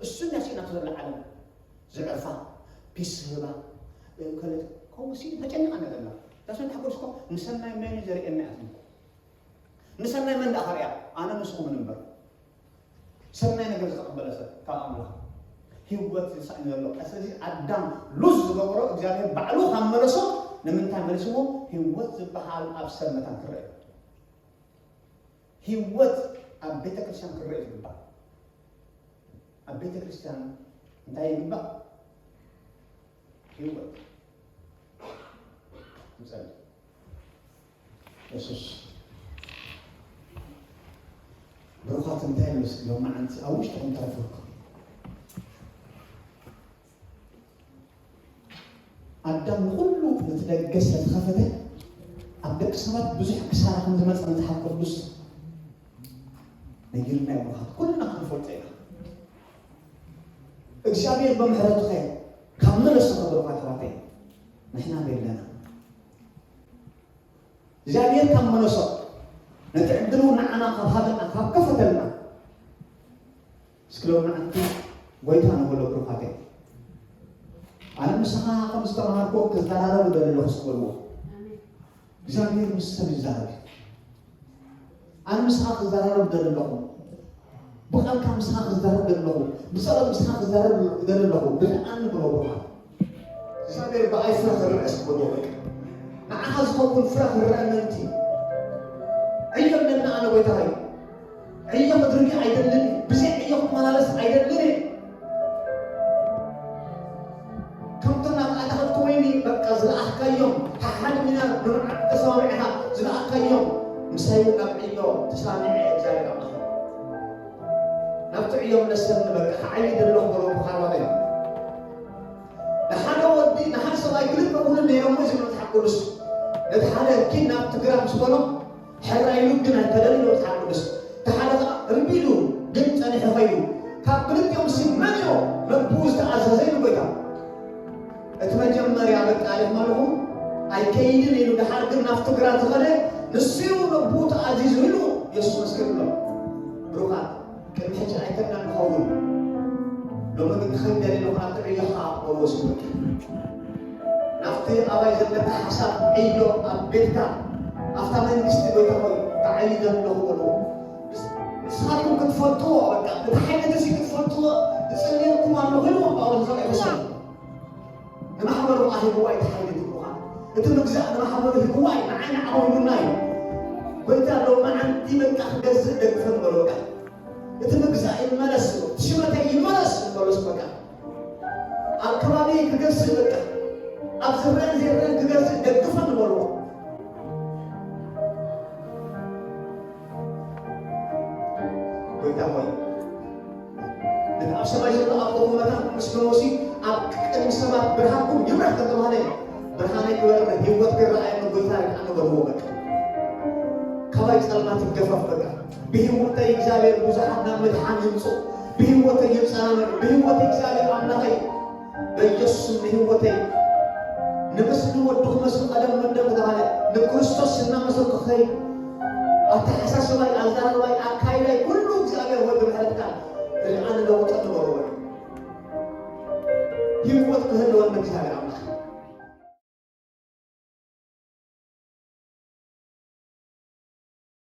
እሱ እያ ስኢናቶ ዘላ ዓለም። ዝዕርፋ ፒስ ዝህባ ከለት ከምኡ ሲ ተጨኒቓ እያ ዘላ። ዳስ እንታይ ሓጎስ እኮ ንሰናይ መን እዩ ዘርእየና እያ ትብል። ንሰናይ መን ደኣ ከርእያ ኣነ ንስኹምን እምበር። ሰናይ ነገር ዝተቐበለ ሰብ ካብ ኣምላኽ ህይወት ዝሳእን ዘሎ። ስለዚ ኣዳም ሉዝ ዝገበሮ እግዚኣብሔር ባዕሉ ካብ መለሶ ንምንታይ መሊስዎ? ህይወት ዝበሃል ኣብ ሰብ መታን ክረአ እዩ። ህይወት ኣብ ቤተ ክርስቲያን ክረአ እዩ ዝግባእ። ኣብ ቤተ ክርስቲያን እንታይ ይግባእ? ህይወት ንጸሊ። የሱስ ብሩኻት እንታይ ይመስል ሎም መዓንቲ ኣብ ውሽጥኹም ተረፈኩም። ኣዳም ንኹሉ ነቲ ደገ ስለዝኸፈተ ኣብ ደቂ ሰባት ብዙሕ ክሳራ ከም ዝመፀ መፅሓፍ ቅዱስ ነጊርና። ብሩኻት ኩልና ክንፈልጦ ኢና። እግዚኣብሔር ብምሕረቱ ኸ ካብ መለሶ ብሩኻት ኣሕዋተይ ንሕና ዘለና እግዚኣብሔር ካብ መለሶ ነቲ ዕድል እውን ንዓና ካብ ሃበና ካብ ከፈተልና እስኪ ሎም መዓንቲ ጎይታ ንበሎ ብሩኻተይ። ኣነ ምሳኻ ከም ዝተምሃርኩ ክዘራረብ እደሊ ኣለኹ እስኪ በልዎ። እግዚኣብሔር ምስ ሰብ ይዛረብ እዩ። ኣነ ምሳኻ ክዘራረብ እደሊ ኣለኹ። ብቓልካ ምሳኻ ክዛረብ እደሊ ኣለኹ። ብጸሎት ምሳኻ ክዛረብ እደሊ ኣለኹ። ብርሃን ንበሎ ብርሃን። እግዚኣብሔር ብኣይ ፍረ ክረአ ስበሎ በቃ። ንዓኻ ዝኸውን ፍረ ክረአ ምእንቲ። ዕዮ ኣለና ኣነ ጎይታ እዩ። ዕዮ ክድርጊ ኣይደልን እዩ። ብዘይ ዕዮ ክመላለስ ኣይደልን እዩ። ከምቶም ናብ ኣታኽልቲ ወይኒ በቃ ተሳሚዐ እግዚኣብሔር ኣምላኽ። ናብቲ ዕዮ ምለሰኒ በቃ፣ ክዓይድ ኣለኹ በሎ ብኻባበይ። ንሓደ ወዲ፣ ንሓደ ሰብኣይ ክልተ እውንን ነይሮሞ እዩ ዝብል መጽሓፍ ቅዱስ። ነቲ ሓደ ኪድ ናብቲ ግራ ምስ በሎ፣ ሕራይ ኢሉ ግን ኣይከደን ኢሉ መጽሓፍ ቅዱስ። እቲ ሓደ ኸዓ እምቢ ኢሉ ግን ጸኒሑ ኸይዱ። ካብ ክልቲኦም ሲ መን እዮ ነብኡ ዝተኣዘዘ ኢሉ ጎይታ? እቲ መጀመርያ በቃ ኣሪፍ ማለኹ ኣይከይድን ኢሉ፣ ደሓር ግን ናብቲ ግራ ዝኸደ ንሱ እዩ ነብኡ ተኣዚዙ ኢሉ የሱስ መስክር ብሎ። ብሩኻት፣ ቅድሚ ሕጂ ኣይከድናን ንኸውን። ሎሚ ግን ክኸይድ ደልየ ኣለኹ ናብቲ ዕዮኻ በልዎ እስኪ በቃ። ናብቲ ኣባይ ዘለካ ሓሳብ ዕዮ ኣብ ቤትካ፣ ኣብታ መንግስቲ ጎይታ ሆይ ክዓይድ ኣለኹ በልዎ። ንስኻትኩም ክትፈልጥዎ በቃ፣ እቲ ሓይሊ እዚ ክትፈልጥዎ እጽልየልኩም ኣለኹ ኢልዎም ጳውሎስ ንዞም ኤፌሶን። ንማሕበሩ ሂብዋ እዩ እቲ ሓይሊ እቲ ብሩኻት። እቲ ምግዛእ ንማሕበሩ ሂብዋ እዩ፣ ንዓይ ንዓኹም ሂቡና እዩ። ጎይታ ሎማዓንቲ በቃ ክገዝእ ደግፈን በሎ በቃ። እቲ ምግዛእ ይመለስ፣ እቲ ሽመተይ ይመለስ በሎ በቃ። ኣብ ከባቢ ክገዝእ በቃ። ኣብ ዝረአን ዘይረአን ክገዝእ ደግፈን በሎ። ጎይታ ሆይ፣ ነቲ ኣብ ሰማይ ዘሎ ኣቦኹም መታን ምስ በልዎሲ፣ ኣብ ቅድሚ ሰባት ብርሃንኩም ይብራህ ከተባህለ፣ ብርሃነይ ክበርህ፣ ህይወት ክረኣየኒ ጎይታ ርድኣኒ በልዎ በቃ። ካባይ ጸልማት ይገፈፍ በቃ። ብህይወተይ እግዚኣብሔር ብዙሓት ናብ ምድሓን ይምጹ። ብህይወተይ ይጸናነዑ። ብህይወተይ እግዚኣብሔር ኣምላኸይ በኢየሱስ ስም ንህይወተይ ንምስሊ ወዱ ክመስል ቀደም መደብ ዝተባህለ ንክርስቶስ እናመሰልኩ ክኸይድ ኣተሓሳስባይ፣ ኣዘራርባይ፣ ኣካይዳይ ኩሉ እግዚኣብሔር ወዲ ምሕረትካ ርድኣኒ ለውጠኒ በልዎ። ህይወት ክህልወኒ እግዚኣብሔር ኣምላኽ